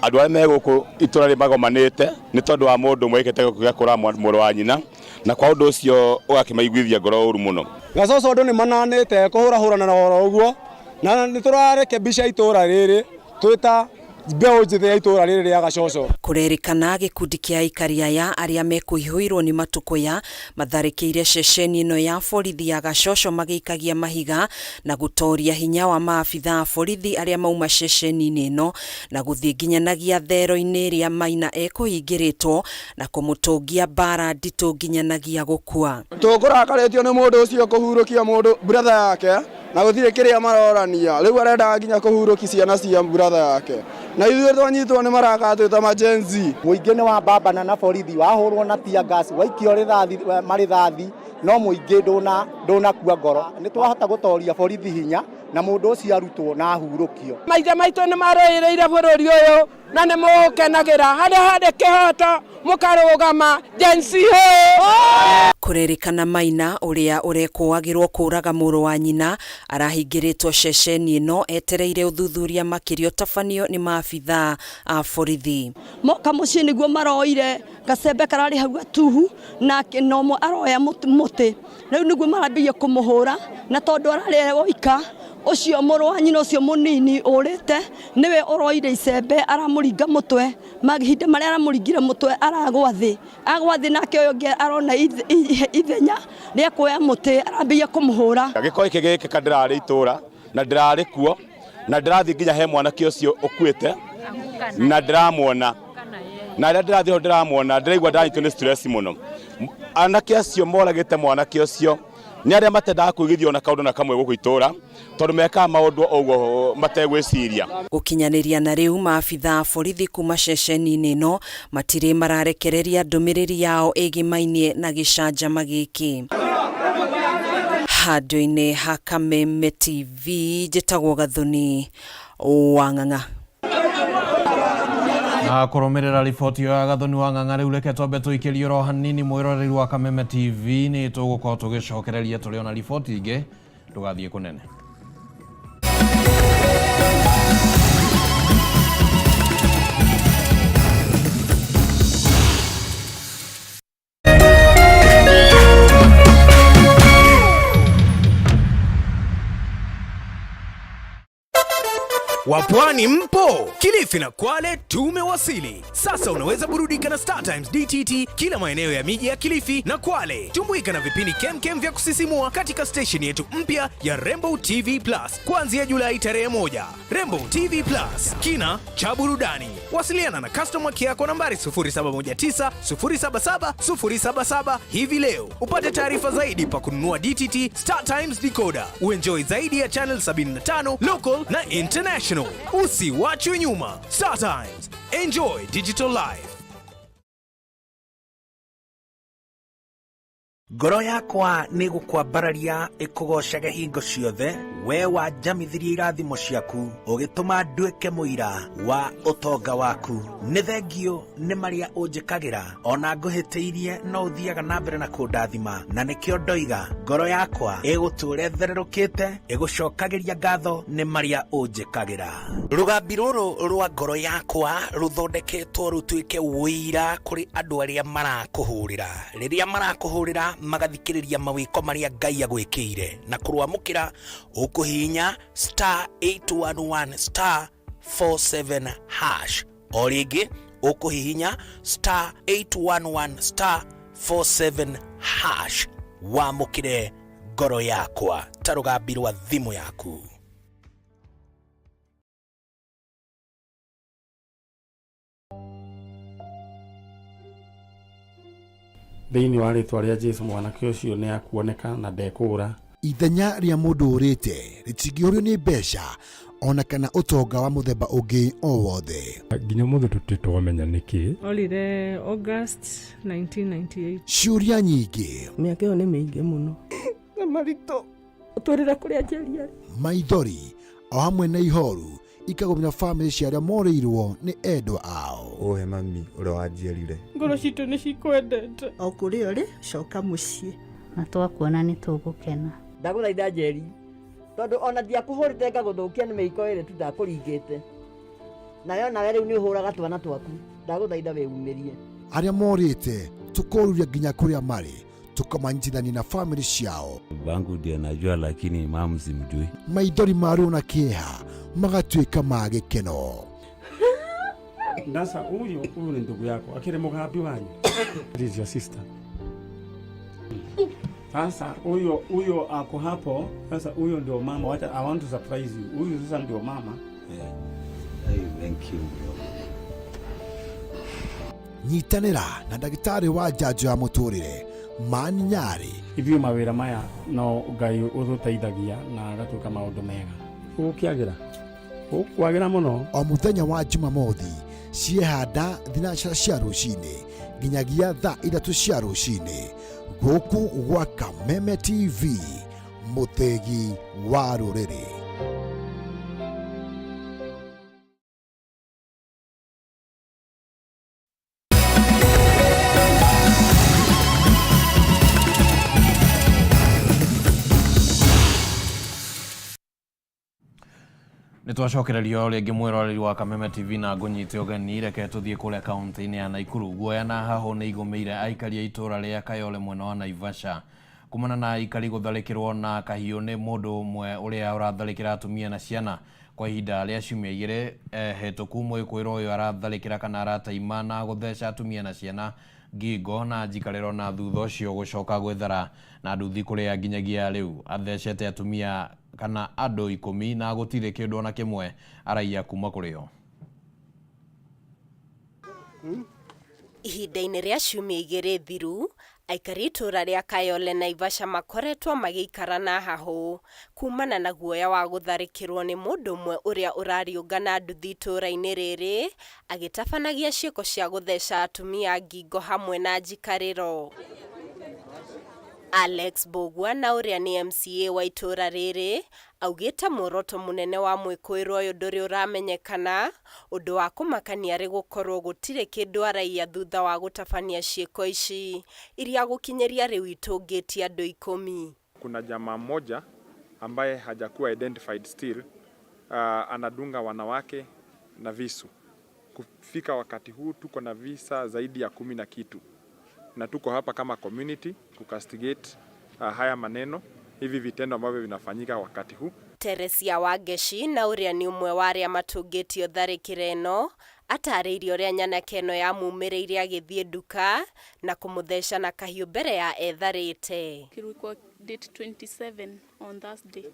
andũ arĩa me gũkũ itũra rĩ magomanĩte nĩ tondũ wa mũndũ ũmwe wĩkĩte gĩko gĩa kũraga mũrũ wa nyina, na kwa ũndũ ũcio ũgakĩmaiguithia ngoro ũru mũno. Gacoco andũ nĩ mananĩte kũhũrahũrana na oro ũguo, na nĩ tũrarekebisha itũra rĩrĩ twĩ ta mbeũ njĩthĩ ya itũra rĩrĩ rĩa Gacoco. Kũrerĩkana gĩkundi kĩa aikari aya arĩa mekũihũirwo nĩ matũkũya matharĩkĩire ceceni ĩno ya borithi ya Gacoco magĩikagia mahiga na gũtoria hinya wa maabithaa a borithi arĩa mauma ceceni-inĩ ĩno na gũthiĩ nginyanagia thero-inĩ ĩrĩa Maina ekũhingĩrĩtwo na kũmũtũngia mbara nditũ nginyanagia gũkua. Tũkũrakarĩtio nĩ mũndũ ũcio kũhurũkia mũndũ brother yake na gũtirĩ kĩrĩa marorania rĩu arendaga nginya kũhurũkia ciana cia brother yake na ithuĩ twanyitwo nĩ maraka twĩ ta ma Gen Z. Mũingĩ nĩ wambambana na borithi wahũrwo na tear gas waikio rĩthathi marĩthathi no mũingĩ ndũnakua ngoro. Nĩ twahota gũtoria borithi hinya na mũndũ ũcio arutwo na ahurũkio. Maithe maitũ nĩ marũĩrĩire bũrũri ũyũ na nĩ mũũkenagĩra harĩa harĩ kĩhoto mũkarũgama Gen Z hũ. Kũrerĩkana Maina ũrĩa ũrekũagĩrwo kũraga mũrũ wa nyina arahingĩrĩtwo ceceni ĩno etereire ũthuthuria makĩria ũtabanio nĩ maabithaa a borithi. Moka mũciĩ nĩguo maroire gacembe kararĩ hau gatuhu na ũmwe aroya mũtĩ rĩu nĩguo marambĩrĩria kũmũhũra na tondũ ararĩ oika ũcio mũrũ wa nyina ũcio mũnini ũrĩte nĩwe ũroire icembe aramũringa mũtwe mahinda marĩa aramũringire mũtwe aragwa thĩ agwa thĩ nake ũyũ ũngĩ arona ithenya rĩa kuoya mũtĩ arambĩrĩria kũmũhũra. Gĩko gĩkĩ gĩkĩka ndĩrarĩ itũra na ndĩrarĩ kuo na ndĩrathiĩ nginya he mwanake ũcio ũkuĩte Na ndĩramuona na rĩrĩa ndĩrathiĩ ho ndĩramuona ndĩraigua ndanyitwo nĩ stress mũno. Anake acio moragĩte mwanake ũcio nĩ arĩa matendaga kũigithio na kaũndũ na kamwe gũkũ itũra tondũ mekaga maũndũ ũguo mategwĩciria. Gũkinyanĩria na rĩu maabitha a borithi kuma ceceni-inĩ ĩno matirĩ mararekereria ndũmĩrĩri yao ĩgĩmainie na gĩcanjama gĩkĩ. Handũ-inĩ ha Kameme TV njĩtagwo Gathoni wa Ng'ang'a. Na kũrũmĩrĩra riboti ĩyo ya Gathoni wa Ng'ang'a rĩu reke twambe tũikĩrie oro hanini mwĩroreri wa Kameme TV nĩ tũgũkorwo tũgĩcokereria tũrĩ ona riboti ingĩ ndũgathiĩ kũnene. Wapwani mpo? Kilifi na Kwale tumewasili. Sasa unaweza burudika na Star Times DTT kila maeneo ya miji ya Kilifi na Kwale. Tumbuika na vipindi kemkem vya kusisimua katika station yetu mpya ya Rainbow TV Plus kuanzia Julai tarehe 1. Rainbow TV Plus, kina cha burudani. Wasiliana na customer care kwa nambari 0719 077 077 hivi leo upate taarifa zaidi pa kununua DTT Star Times decoder. Uenjoy zaidi ya channel 75 local na international. Usiwachwe nyuma. Star Times, enjoy digital life. Ngoro yakwa nĩ gũkwambararia ĩkũgoocage hingo ciothe, we wanjamithirie irathimo ciaku, ũgĩtũma nduĩke mũira wa ũtonga waku. Nĩ thengio nĩ marĩa ũnjĩkagĩra, ona ngũhĩtĩirie no ũthiaga na mbere na kũndathima, na nĩkĩo ndoiga ngoro yakwa ĩgũtũũra ĩthererũkĩte, ĩgũcokagĩria ngatho nĩ marĩa ũnjĩkagĩra. Rũgambi rũrũ rwa ngoro yakwa rũthondeketwo rũtuĩke ũira kũrĩ andũ arĩa marakũhũrĩra. Rĩrĩa marakũhũrĩra magathikĩrĩria mawĩko marĩa Ngai agwĩkĩire, na kũrwamũkĩra ũkũhihinya star 811 star 47 hash. O rĩngĩ ũkũhihinya star 811 star 47 hash wamũkĩre ngoro yakwa ta rũgambi rwa thimũ yaku. Thĩinĩ wa rĩtwa rĩa Jesu mwanake ũcio nĩ akuoneka na ndekũũra. Ithenya rĩa mũndũ ũrĩte rĩtingĩũrio nĩ mbeca ona kana ũtonga wa mũthemba ũngĩ o wothe. Nginya ũmũthĩ tũtirĩ twamenya nĩkĩ. Orire August 1998. Ciũria nyingĩ. Mĩaka ĩyo nĩ mĩingĩ mũno. Na maritũ ũtũrĩre kũrĩa Njeri arĩ. Maithori o hamwe na ihoru ikagũmĩra bamĩrĩ cia arĩa morĩirwo nĩ endwa ao. Ũhe mami ũrĩa wanjiarire. Ngoro citũ nĩ cikwendete. O kũrĩa ũrĩ, coka mũciĩ. Na twakuona nĩ tũgũkena. Ndagũthaitha Njeri, tondũ ona ndiakũhũrĩte ngagũthũkia nĩ mĩiko ĩrĩ tu ndakũringĩte. Nawe onawe rĩu nĩ ũhũraga twana twaku. Ndagũthaitha wĩumĩrie. Arĩa morĩte tũkoruria nginya kũrĩa marĩ, tũkamanyitithania na bamĩrĩ ciao. Babangu ndiye anajua, lakini mamu simjui. Maithori ma ruo na kĩeha magatuĩka ma gĩkeno. Sasa huyu huyu ni ndugu yako, akiri mugambi wanyu. It is your sister. Sasa huyo huyo ako hapo. Sasa huyo ndio mama. Wacha, I want to surprise you. Huyu sasa ndio mama. Yeah. Hey, thank you bro. Nyitanĩra na ndagĩtarĩ wa njanjo ya mũtũrĩre Mani Nyarĩ. Ithuĩ mawĩra maya no Ngai ũtũteithagia na agatuĩka maũndũ mega. Ũgũkĩagĩra? Ũkwagĩra mũno. O mũthenya wa Jumamothi ciehanda thinacara cia rũcinĩ nginyagia thaa 3 cia rũcinĩ gũkũ gwa Kameme TV, mũthĩgi wa rũrĩrĩ. Nĩ twacokererio rĩngĩ mwĩroreri wa Kameme TV na ngũnyite ũgeni. Reke tũthiĩ kũrĩa kaunti-inĩ ya Nakuru. Guoya na hahũ nĩ igũmĩire aikari a itũũra rĩa Kayole mwena wa Naivasha kumana na aikari gũtharĩkĩrwo na kahiũ nĩ mũndũ ũmwe ũrĩa ũratharĩkĩra atumia na ciana kwa ihinda rĩa ciumia igĩrĩ hĩtũku. Mwĩkũĩrwo ũyũ aratharĩkĩra kana arataima na gũtheca atumia na ciana ngingo na njikarĩro na thutha ũcio gũcoka gwĩthara na nduthi kũrĩa nginyagia rĩu athecete atumia kana andũ 10 na gũtirĩ kĩndũ ona kĩmwe araiya kuma kũrĩ o. Ihinda-inĩ rĩa ciumia igĩrĩ thiru, aikari itũra rĩa Kayole Naivasha makoretwo magĩikara na hahũ kumana na guoya wa gũtharĩkĩrwo nĩ mũndũ ũmwe ũrĩa ũrariũngana nduthi itũra-inĩ rĩrĩ agĩtabanagia ciĩko cia gũtheca atumia ngingo hamwe na njikarĩro. Alex Mbugua na ũrĩa nĩ MCA wa itũra rĩrĩ augĩte muoroto mũnene wa mwĩkũĩrwo ũyũ ndũrĩ ũramenyekana, ũndũ wa kũmakania arĩ gũkorwo gũtirĩ kĩndũ araiya thutha wa gũtabania ciĩko ici iria gũkinyĩria rĩu itũngĩtie andũ 10. Kuna jamaa mmoja ambaye hajakuwa identified still, anadunga wanawake na visu. Kufika wakati huu tuko na visa zaidi ya 10 na kitu, na tuko hapa kama community kucastigate haya maneno, hivi vitendo ambavyo vinafanyika wakati huu. Teresia Wangeshi na ũrĩa nĩ ũmwe wa arĩa matũngĩtio tharĩkĩro ĩno atarĩirie ũrĩa nyanake ĩno yamumĩrĩire agĩthiĩ nduka na kũmũtheca na kahiũ mbere ya etharĩte. Kilikuwa date 27 on Thursday.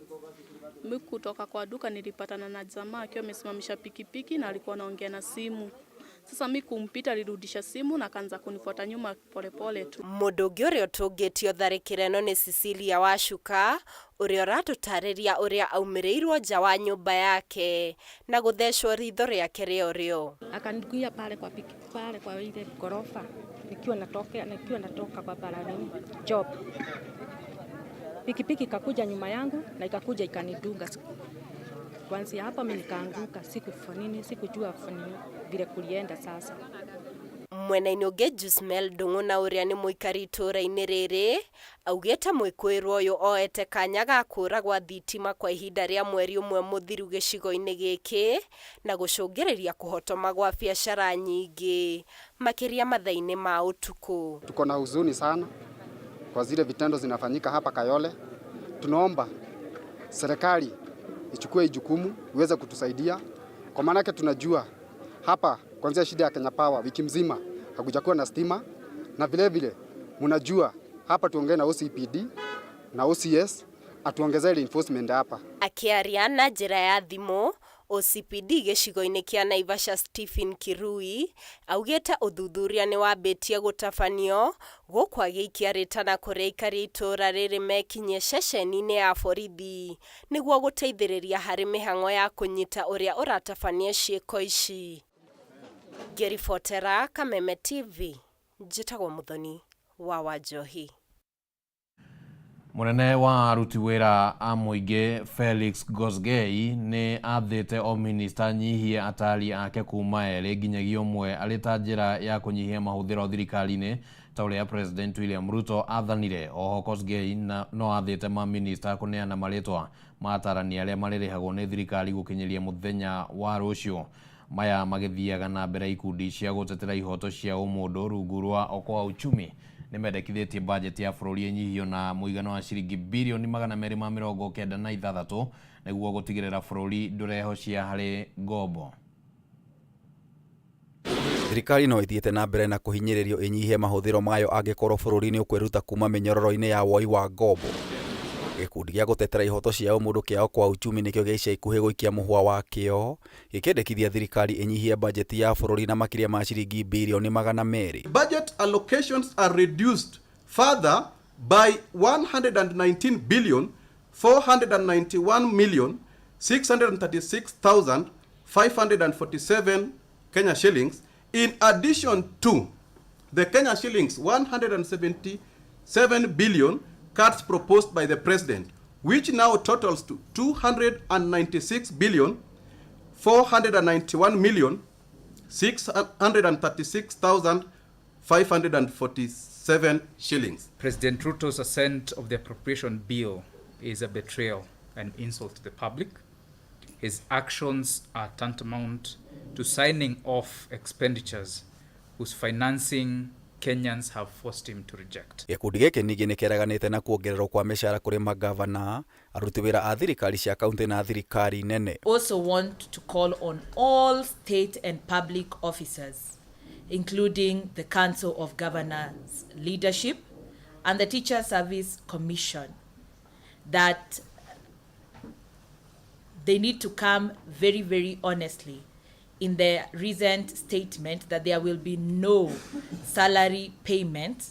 Mimi kutoka kwa duka nilipatana na jamaa akiwa amesimamisha pikipiki na alikuwa anaongea na simu. Sasa mi kumpita alirudisha simu na akaanza kunifuata nyuma polepole tu. Mũndũ ũngĩ ũrĩa ũtũngĩtio tharĩkĩro ĩno nĩ Cecilia Wacuka ũrĩa ũratũtarĩria ũrĩa aumĩrĩirwo nja wa nyũmba yake na gũthecwo ritho rĩake rĩa ũrĩo. Akanikuia pale kwa piki, pale kwa ile ghorofa nikiwa natoka kwa barani job. Pikipiki ikakuja nyuma yangu na ikakuja ikanidunga. Kwanzia hapa mimi nikaanguka, sikujua vile kulienda sasa. Mwena-inĩ ũngĩ Jusmel Ndung'u na ũrĩa nĩ mũikari itũra-inĩ rĩrĩ augĩte mwĩkũĩrwo ũyũ oete kanya ga kũra gwa thitima kwa ihinda rĩa mweri ũmwe mũthiru gĩcigo-inĩ gĩkĩ na gũcũngĩrĩria kũhotoma gwa biacara nyingĩ makĩria mathaa-inĩ ma ũtukũ. Tuko na huzuni sana kwa zile vitendo zinafanyika hapa Kayole. Tunaomba serikali ichukue jukumu iweze kutusaidia, kwa maana yake tunajua hapa kuanzia shida ya Kenya Power wiki mzima hakujakuwa na stima, na vile vile mnajua hapa tuongee na OCPD na OCS atuongezee reinforcement hapa. Akiaria na njĩra ya thimũ, OCPD gĩcigo-inĩ kĩa Naivasha Stephen Kirui augĩte ũthuthuria nĩ wambĩtie gũtabanio gũkũ agĩikia rĩtana kũrĩ aikari itũra rĩrĩ mekinyie ceceni-inĩ ya borithi nĩguo gũteithĩrĩria harĩ mĩhang'o ya kũnyita ũrĩa ũratabania ciĩko ici. Ngĩribotera Kameme TV, njĩtagwo Muthoni wa Wanjohi. Mũnene wa aruti wĩra a mũingĩ Felix Kosgei nĩ athĩte o minista nyihie atari ake kuma 2 nginyagia 1 arĩ ta njĩra ya kũnyihia mahũthĩro thirikari-inĩ ta ũrĩa President William Ruto athanire. Oho Kosgei no athĩte maminista kũneana marĩtwa ma atarani arĩa marĩrĩhagwo nĩ thirikari gũkinyĩria mũthenya wa rũciũ. Maya magĩthiaga na mbere ikundi cia gũtetera ihoto cia ũmũndũ rungu rwa Okoa Uchumi nĩmendekithĩtie bajeti ya bũrũri ĩnyihio na mũigana wa ciringi birioni 296 nĩguo gũtigĩrĩra bũrũri ndũrehocia harĩ ngombo. Thirikari no ĩthiĩte na mbere na kũhinyĩrĩrio ĩnyihie mahũthĩro mayo angĩkorwo bũrũri nĩ ũkwĩruta kuma mĩnyororo-inĩ ya woi wa ngombo. Gĩkundi gĩa gũtetera ihoto cia ũmũndũ kĩa Okoa Uchumi nĩkĩo gĩa ica ikuhĩ gũikia mũhwa wakĩo gĩkĩendekithia thirikari ĩnyihie bajeti ya bũrũri na makĩria ma ciringi birioni 200. Budget allocations are reduced further by 119 billion 491 million 636,547 Kenya shillings, in addition to the Kenya shillings 177 billion cuts proposed by the president, which now totals to 296 billion 491 million 636,547 shillings. President Ruto's assent of the appropriation bill is a betrayal and insult to the public. His actions are tantamount to signing off expenditures whose financing Kenyans have forced him to reject. Gĩkundi gĩkĩ ningĩ nĩkĩreganĩte na kuongererwo kwa mĩcara kũrĩ magavana, aruti wĩra a thirikari cia kaunti na thirikari nene. Also want to call on all state and public officers, including the Council of Governors leadership and the Teacher Service Commission, that they need to come very, very honestly in the recent statement that there will be no salary payment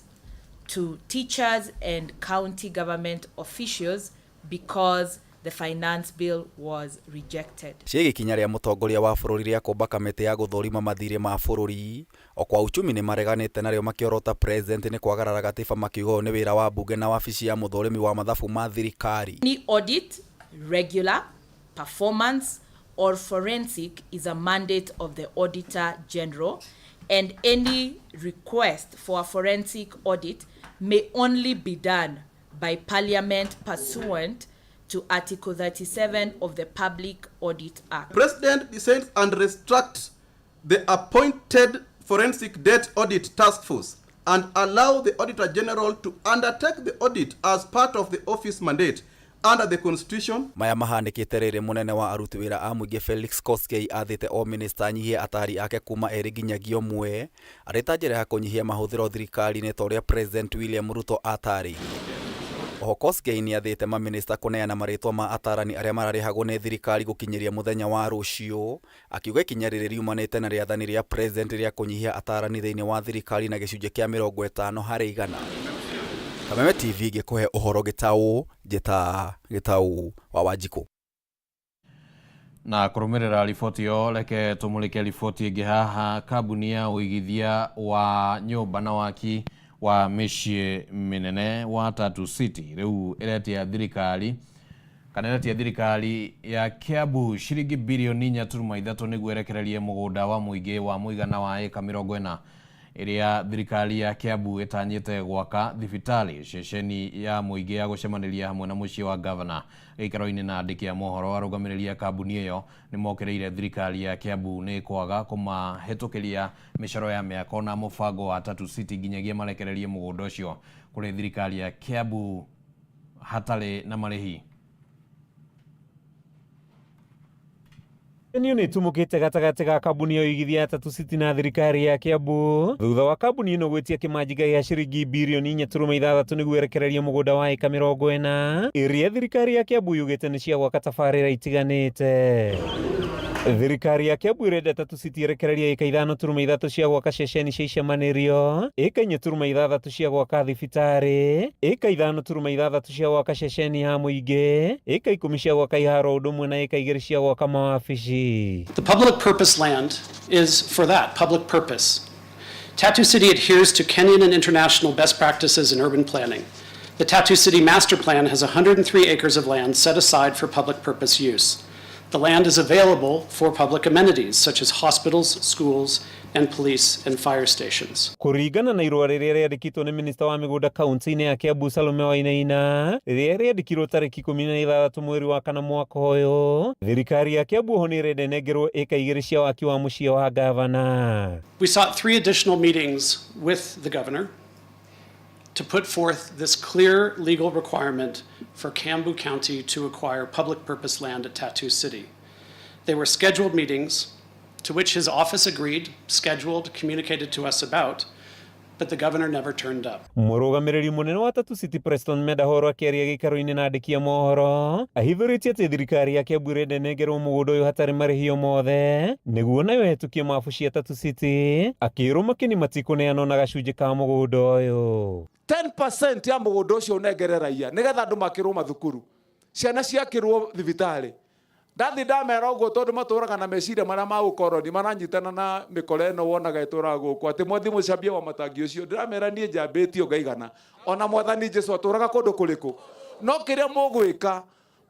to teachers and county government officials because the finance bill was rejected. Ciĩgiĩ ikinya rĩa mũtongoria wa bũrũri rĩa kũmba kamĩtĩ ya gũthũrima mathirĩ ma bũrũri o kwa uchumi nĩ mareganĩte narĩo makĩorota president nĩ kwagarara gatiba makiuga ũyũ nĩ wĩra wa mbunge na wabici ya mũthũrimi wa mathabu ma thirikari. Any audit, regular, performance, or forensic is a mandate of the Auditor General, and any request for a forensic audit may only be done by Parliament pursuant to Article 37 of the Public Audit Act. President descends and retracts the appointed forensic debt audit task force and allow the Auditor General to undertake the audit as part of the office mandate under the Constitution. Maya mahanĩkĩte rĩrĩ mũnene wa aruti wĩra a mũingĩ Felix Koskei athĩte o minista anyihie atari ake kuma erĩ nginyagia ũmwe arĩ ta njĩra ya kũnyihia mahũthĩro thirikari-inĩ ta ũrĩa President William Ruto atarĩirie. Oho Koskei nĩathĩte mamĩnĩsta kũneana marĩtwa ma atarani arĩa mararĩhagwo nĩ thirikari gũkinyĩria mũthenya wa rũciũ, akiuga ikinya rĩrĩ riumanĩte na rĩathani rĩa President rĩa kũnyihia atarani thĩinĩ wa thirikari na gĩcunjĩ kĩa 50%. Kameme TV ngĩkũhe ũhoro gĩtaũ, njĩta Gĩtaũ wa Wanjikũ. Na kũrũmĩrĩra riboti ĩyo reke tũmũrĩke riboti ĩngĩ haha. Kambuni ya ũigithia wa nyũmba na waki wa mĩciĩ mĩnene wa Tatu City rĩu ĩretia thirikari kana ĩretia thirikari ya Kiambu ciringi birioni 4.3 nĩguo ĩrekererie mũgũnda wa mũingĩ wa mũigana wa ĩka 40 ĩrĩa thirikari ya Kiambu ĩtanyĩte gwaka thibitarĩ, ceceni ya mũingĩ ya gũcemanĩria hamwe na mũciĩ wa gavana. Gĩikaro-inĩ na andĩki a mohoro, arũgamĩrĩri a kambuni ĩyo nĩ mokĩrĩire thirikari ya Kiambu nĩ kwaga kũmahĩtũkĩria mĩcoro ya mĩako na mũbango wa Tatu City nginyagia marekererie mũgũnda ũcio kũrĩ thirikari ya Kiambu hatarĩ na marĩhi. Ngucanio nĩ itumũkĩte gatagatĩ ga kambuni ya ũigithia ya Tatu City na thirikari ya Kiambu thutha wa kambuni ĩno gwĩtia kĩmanjĩka gĩa ciringi birioni 4.6 nĩguo ĩrekererie mũgũnda wa ĩka 40 ĩrĩa thirikari ya Kiambu yugĩte nĩ cia gwaka tabarĩra itiganĩte. Thirikari ya Kiambu ĩrenda Tatu City ĩrekererie ĩka 5.3 cia gwaka ceceni cia icemanĩrio, ĩka 4.6 cia gwaka thibitarĩ, ĩka 5.6 cia gwaka ceceni ya mũingĩ, ĩka 10 cia gwaka iharo ũndũ ũmwe na ĩka 2 cia gwaka mawabici. The public purpose land is for that, public purpose. Tatu City adheres to Kenyan and international best practices in urban planning. The Tatu City Master Plan has 103 acres of land set aside for public purpose use. The land is available for public amenities such as hospitals, schools, and police and fire stations. Kũringana na irũa rĩrĩa rĩandĩkĩtwo nĩ minista wa mĩgũnda kaunti-inĩ ya Kiambu Salome Wainaina, rĩrĩa rĩandĩkirwo tarĩki 16 mweri wa kana mwaka ũyũ, thirikari ya Kiambu oho nĩ ĩrenda ĩnengerwo ĩka 2 cia waki wa mũciĩ wa gavana. We sought 3 additional meetings with the governor to put forth this clear legal requirement for Kiambu County to acquire public purpose land at Tatu City. They were scheduled meetings to which his office agreed, scheduled, communicated to us about, but the governor never turned up. Mũrũgamĩrĩri mũnene wa Tatu City Preston Medahoro akĩaria gĩikaro-inĩ na andĩki a mohoro ahithũrĩtie atĩ thirikari ya Kiambu ĩrenda ĩnengerwo mũgũnda ũyũ hatarĩ marĩhi o mothe nĩguo nayo ĩhetũkie mabu cia Tatu City, akĩrwo makĩni matikũneanwo na gacunjĩ ka mũgũnda ũyũ. 10% ya mũgũnda ũcio ũnengere raia nĩgetha andũ makĩrwo mathukuru, ciana ciakĩrwo thibitarĩ. Ndathi ndamera ũguo tondũ matũraga na meciria marĩa ma ũkoroni maranyitana na mĩkora ĩno wonaga ĩtũraga gũkũ atĩ mwathi mũcambia wa matangi ũcio. Ndĩramera niĩ njambĩtio ngaigana ona mwathani Jesu atũraga kũndũ kũrĩkũ, no kĩrĩa mũgwĩka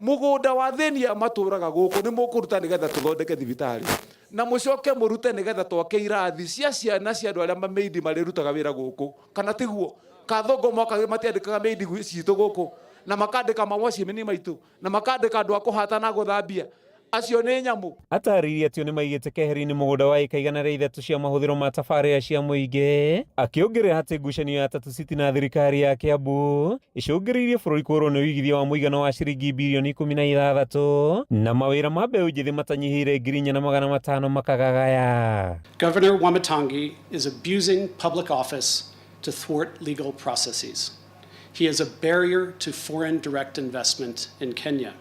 mũgũnda wa thĩni matũraga gũkũ nĩ mũkũruta nĩgetha tũthondeke thibitarĩ na mũcoke mũrute nĩgetha twake irathi cia ciana cia andũ arĩa mameidi marĩrutaga wĩra gũkũ, kana tiguo? Kathongo moka matiandĩkaga meidi citũ gũkũ na makandĩka mawacimini maitũ na makandĩka andũ a kũhata na gũthambia acio nĩ nyamũ. Atarĩirie atĩ nĩ maigĩte keheri-inĩ mũgũnda wa ĩka 103 cia mahũthĩro ma tabarĩra cia mũingĩ, akĩongerera atĩ ngucanio ya Tatu City na thirikari ya Kiambu ĩcũngĩrĩirie bũrũri kũũrwo nĩ ũigithia wa mũigana wa ciringi birioni 16 na mawĩra ma mbeũ njĩthĩ matanyihĩire 4,500 makagagaya. Governor Wamatangi is abusing public office to thwart legal processes. He is a barrier to foreign direct investment in Kenya,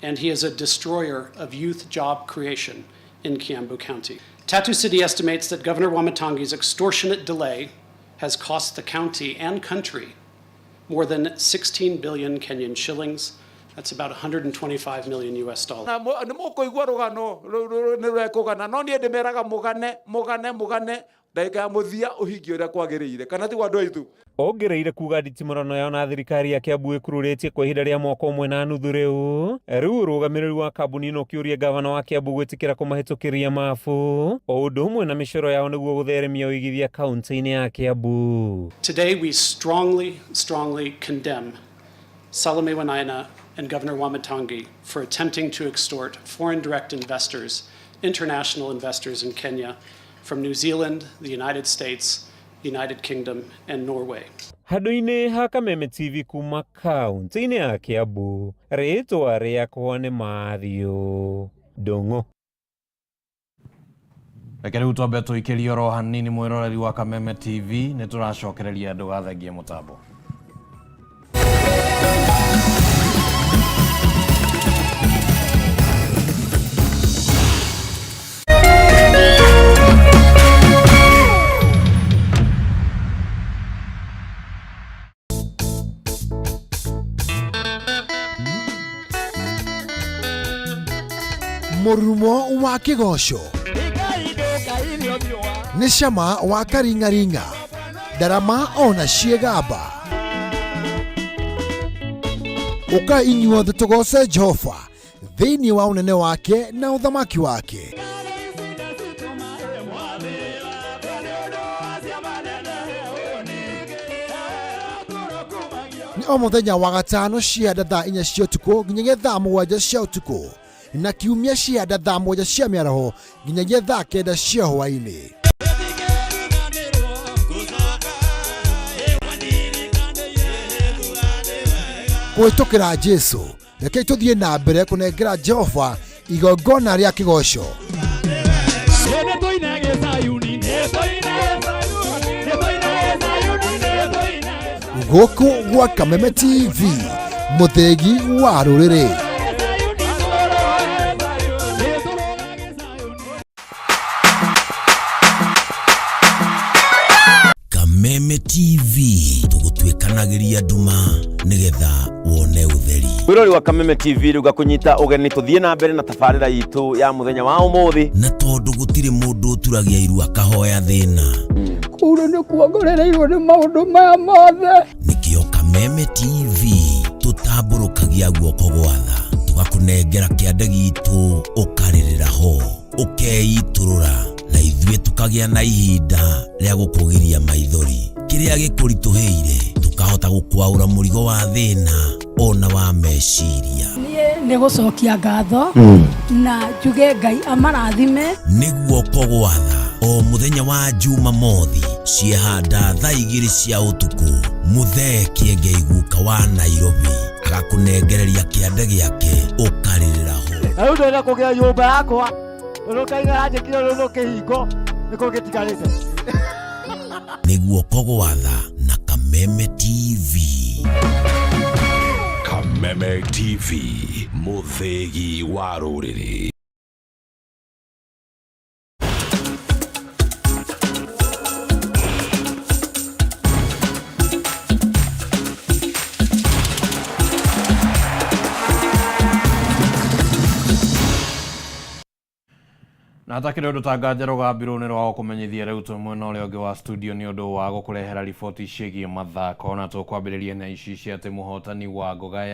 and he is a destroyer of youth job creation in Kiambu County. Tatu City estimates that Governor Wamatangi's extortionate delay has cost the county and country more than 16 billion Kenyan shillings. That's about 125 million US dollars. Na nĩ mũkũigua rũgano nĩ rwekũgana no niĩ ndĩmeraga mũgane mũgane mũgane ndagĩka ya mũthia ũhingie ũrĩa kwagĩrĩire kana tiguo andũ aitũ. Ongereire kuga nditimũrano yao na thirikari ya Kiambu ĩkururĩtie kwa ihinda rĩa mwaka ũmwe na nuthu rĩu. Rĩu ũrũgamĩrĩri wa kambuni ĩno ũkĩũria gavana wa Kiambu gwĩtĩkĩra kũmahĩtũkĩria mabu o ũndũ ũmwe na mĩcoro yao nĩguo gũtheremia ũigithia kaunti-inĩ ya Kiambu. Today, we strongly, strongly condemn Salome Wainaina and Governor Wamatangi for attempting to extort foreign direct investors, international investors in Kenya from New Zealand, the United States, United Kingdom, and Norway. Handũ-inĩ ha Kameme TV kuma kaunti-inĩ ya Kiambu, rĩtwa rĩakwa nĩ Matthew Ndung'u. Reke rĩu twambe tũikĩrie oro hanini mwĩroreri wa Kameme TV nĩ tũracokereria ndũgathengie mũtambo. Mũrurumo wa kĩgoco nĩ cama wa karingaringa ndarama ona ciĩgamba ũka inyuothe tũgoce Jehova thĩinĩ wa ũnene wake na ũthamaki wake. Nĩ o mũthenya wa gatano cianda thaa 4 cia ũtukũ nginyagia thaa 7 cia ũtukũ na kiumia cianda thaa 7 cia mĩaraho nginyagia thaa 9 cia hwaĩ-inĩ. Kũhĩtũkĩra Jesũ, rekei tũthiĩ na mbere kũnengera Jehova igongona rĩa kĩgoco. Gũkũ gwa Kameme TV, mũthĩgi wa rũrĩrĩ. Kameme TV tũgũtuĩkanagĩria nduma nĩgetha wone ũtheri. Mwĩrori wa Kameme TV rĩu ngakũnyita ũgeni tũthiĩ na mbere na tabarĩra itũ ya mũthenya wa ũmũthĩ. Na tondũ gũtirĩ mũndũ ũturagia iru akahoya thĩna. Kũu nĩ kuongorereirwo nĩ maũndũ maya mothe. Nĩkĩo Kameme TV tũtambũrũkagia guoko gwa tha tũgakũnengera kĩande gitũ ũkarĩrĩra ho ũkeitũrũra na ithuĩ tũkagĩa na ihinda rĩa gũkũgiria maithori. Kĩrĩa gĩkũritũhĩire tũkahota gũkwaũra mũrigo wa thĩna ona wa meciria. Niĩ nĩ gũcokia ngatho na njuge Ngai amarathime. Nĩ guoko gwa tha o mũthenya wa Jumamothi ciehanda thaa 2 cia ũtukũ Mũthee Kĩengei guka wa Nairobi agakũnengereria kĩande gĩake ũkarĩrĩra ho. Na rĩu ndĩrenda kũgĩa nyũmba yakwa tondũ kaigara njĩkire rũrũ kĩhingo nĩkĩo gĩtigarĩte. Nĩ guoko gwa tha na Kameme TV. Kameme TV, mũthĩgi wa rũrĩrĩ. Na hatakĩrĩ ũndũ ta nganja rũgambirwo nĩ rwa gũkũmenyithia rĩu twĩ mwena ũrĩa ũngĩ wa studio nĩ ũndũ wa gũkũrehera riboti ciĩgiĩ mathako na tũkwambĩrĩria na ici cia atĩ mũhotani wa ngoga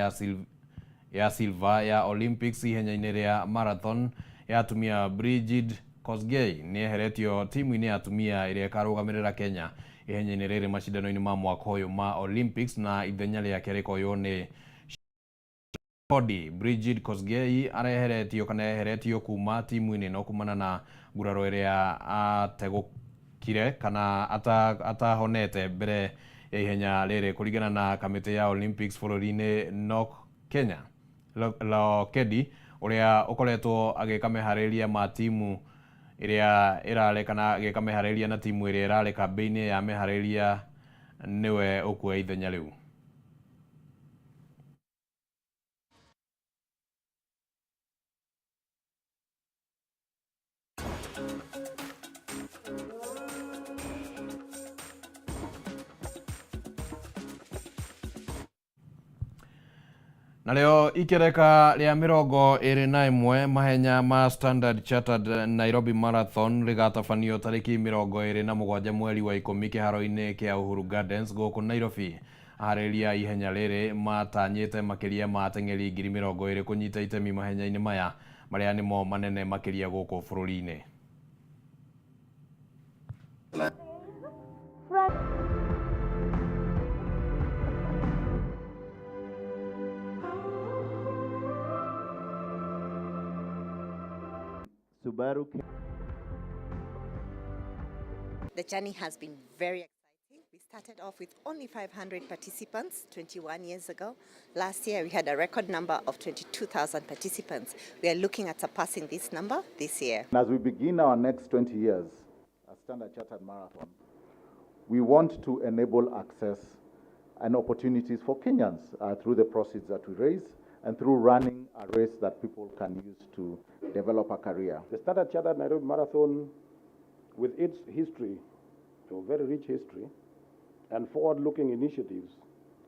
ya silver ya Olympics ihenya-inĩ rĩa marathon ya atumia Brigid Kosgei nĩ eheretio timu-inĩ ya atumia ĩrĩa ĩkarũgamĩrĩra Kenya ihenya-inĩ rĩrĩ macindano-inĩ ma mwaka ũyũ ma Olympics na ithenya rĩake rĩkoywo nĩ Kodi. Brigid Kosgei areheretio kana eheretio kuma timu-inĩ ĩno kumana na nguraro ĩrĩa ategũkire kana atahonete mbere ya ihenya rĩrĩ kũringana na kamĩtĩ ya Olympics bũrũri-inĩ Nok Kenya Lokedi ũrĩa ũkoretwo agĩka meharĩrĩria ma timu ĩrĩa ĩrarĩ kana agĩka meharĩrĩria na timu ĩrĩa ĩrarĩ kambĩ-inĩ ya meharĩrĩria nĩwe ũkuoya ithenya rĩu. Narĩo ikereka rĩa 21 mahenya ma Standard Chartered Nairobi Marathon rĩgatabanio tarĩki 27 mweri wa 10 kĩharo-inĩ kĩa Uhuru Gardens gũkũ Nairobi. Aharĩrĩria a ihenya rĩrĩ matanyĩte makĩria ma ateng'eri 20,000 kũnyita itemi mahenya-inĩ maya marĩa nĩmo manene makĩria gũkũ bũrũri-inĩ. Subaru. The journey has been very exciting. We started off with only 500 participants 21 years ago. Last year, we had a record number of 22,000 participants. We are looking at surpassing this number this year. And as we begin our next 20 years at Standard Chartered Marathon, we want to enable access and opportunities for Kenyans through the proceeds that we raise and through running a race that people can use to develop a career. The Standard Chartered Nairobi Marathon, with its history, a very rich history, and forward-looking initiatives,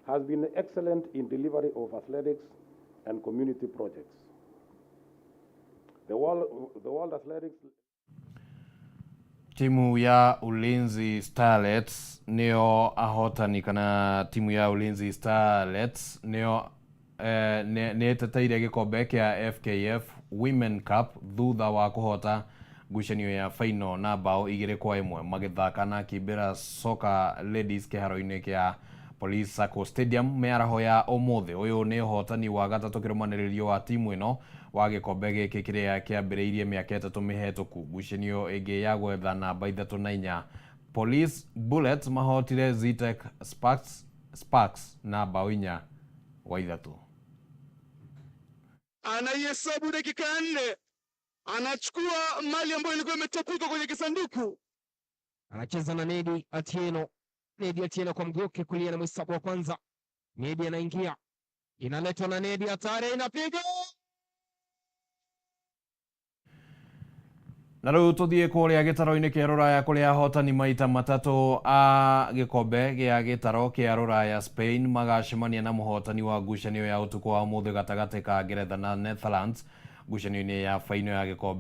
has been excellent in delivery of athletics and community projects. The World Athletics... Timu ya Ulinzi Starlets nĩo ahotani kana timu ya Ulinzi Starlets nĩo nĩ ĩteteire gĩkombe kĩa FKF Women Cup thutha wa kũhota ngucanio ya final na bao 2-1 magĩthaka na Kibera Soccer Ladies kĩharo-inĩ kĩa Police Sacco Stadium mĩaraho ya ũmũthĩ. Ũyũ nĩ ũhotani wa gatatũ kĩrũmanĩrĩrio wa timu ĩno wa gĩkombe gĩkĩ kĩrĩa kĩambĩrĩirie mĩaka 3 mĩhetũku. Ngucanio ĩngĩ ya gwetha namba 3 na 4 Police Bullets mahotire Zetech Sparks na bao 4-3. Anaihesabu dakika 4, anachukua mali ambayo ilikuwa imetapika kwenye kisanduku. Anacheza na Nedi Atieno. Nedi Atieno kwa mguu wake kulia na mhesabu wa kwanza. Nedi anaingia. Inaletwa na Nedi, hatari, inapiga. Na rĩu tũthiĩ kũrĩa gĩtaro-inĩ kĩa Rũraya kũrĩa ahotani maita matatũ a gĩkombe gĩa gĩtaro kĩa Rũraya Spain magacemania na mũhotani wa ngucanio ya ũtukũ wa ũmũthĩ gatagatĩ ka Ngeretha na Netherlands ngucanio-inĩ ya faino ya gĩkombe.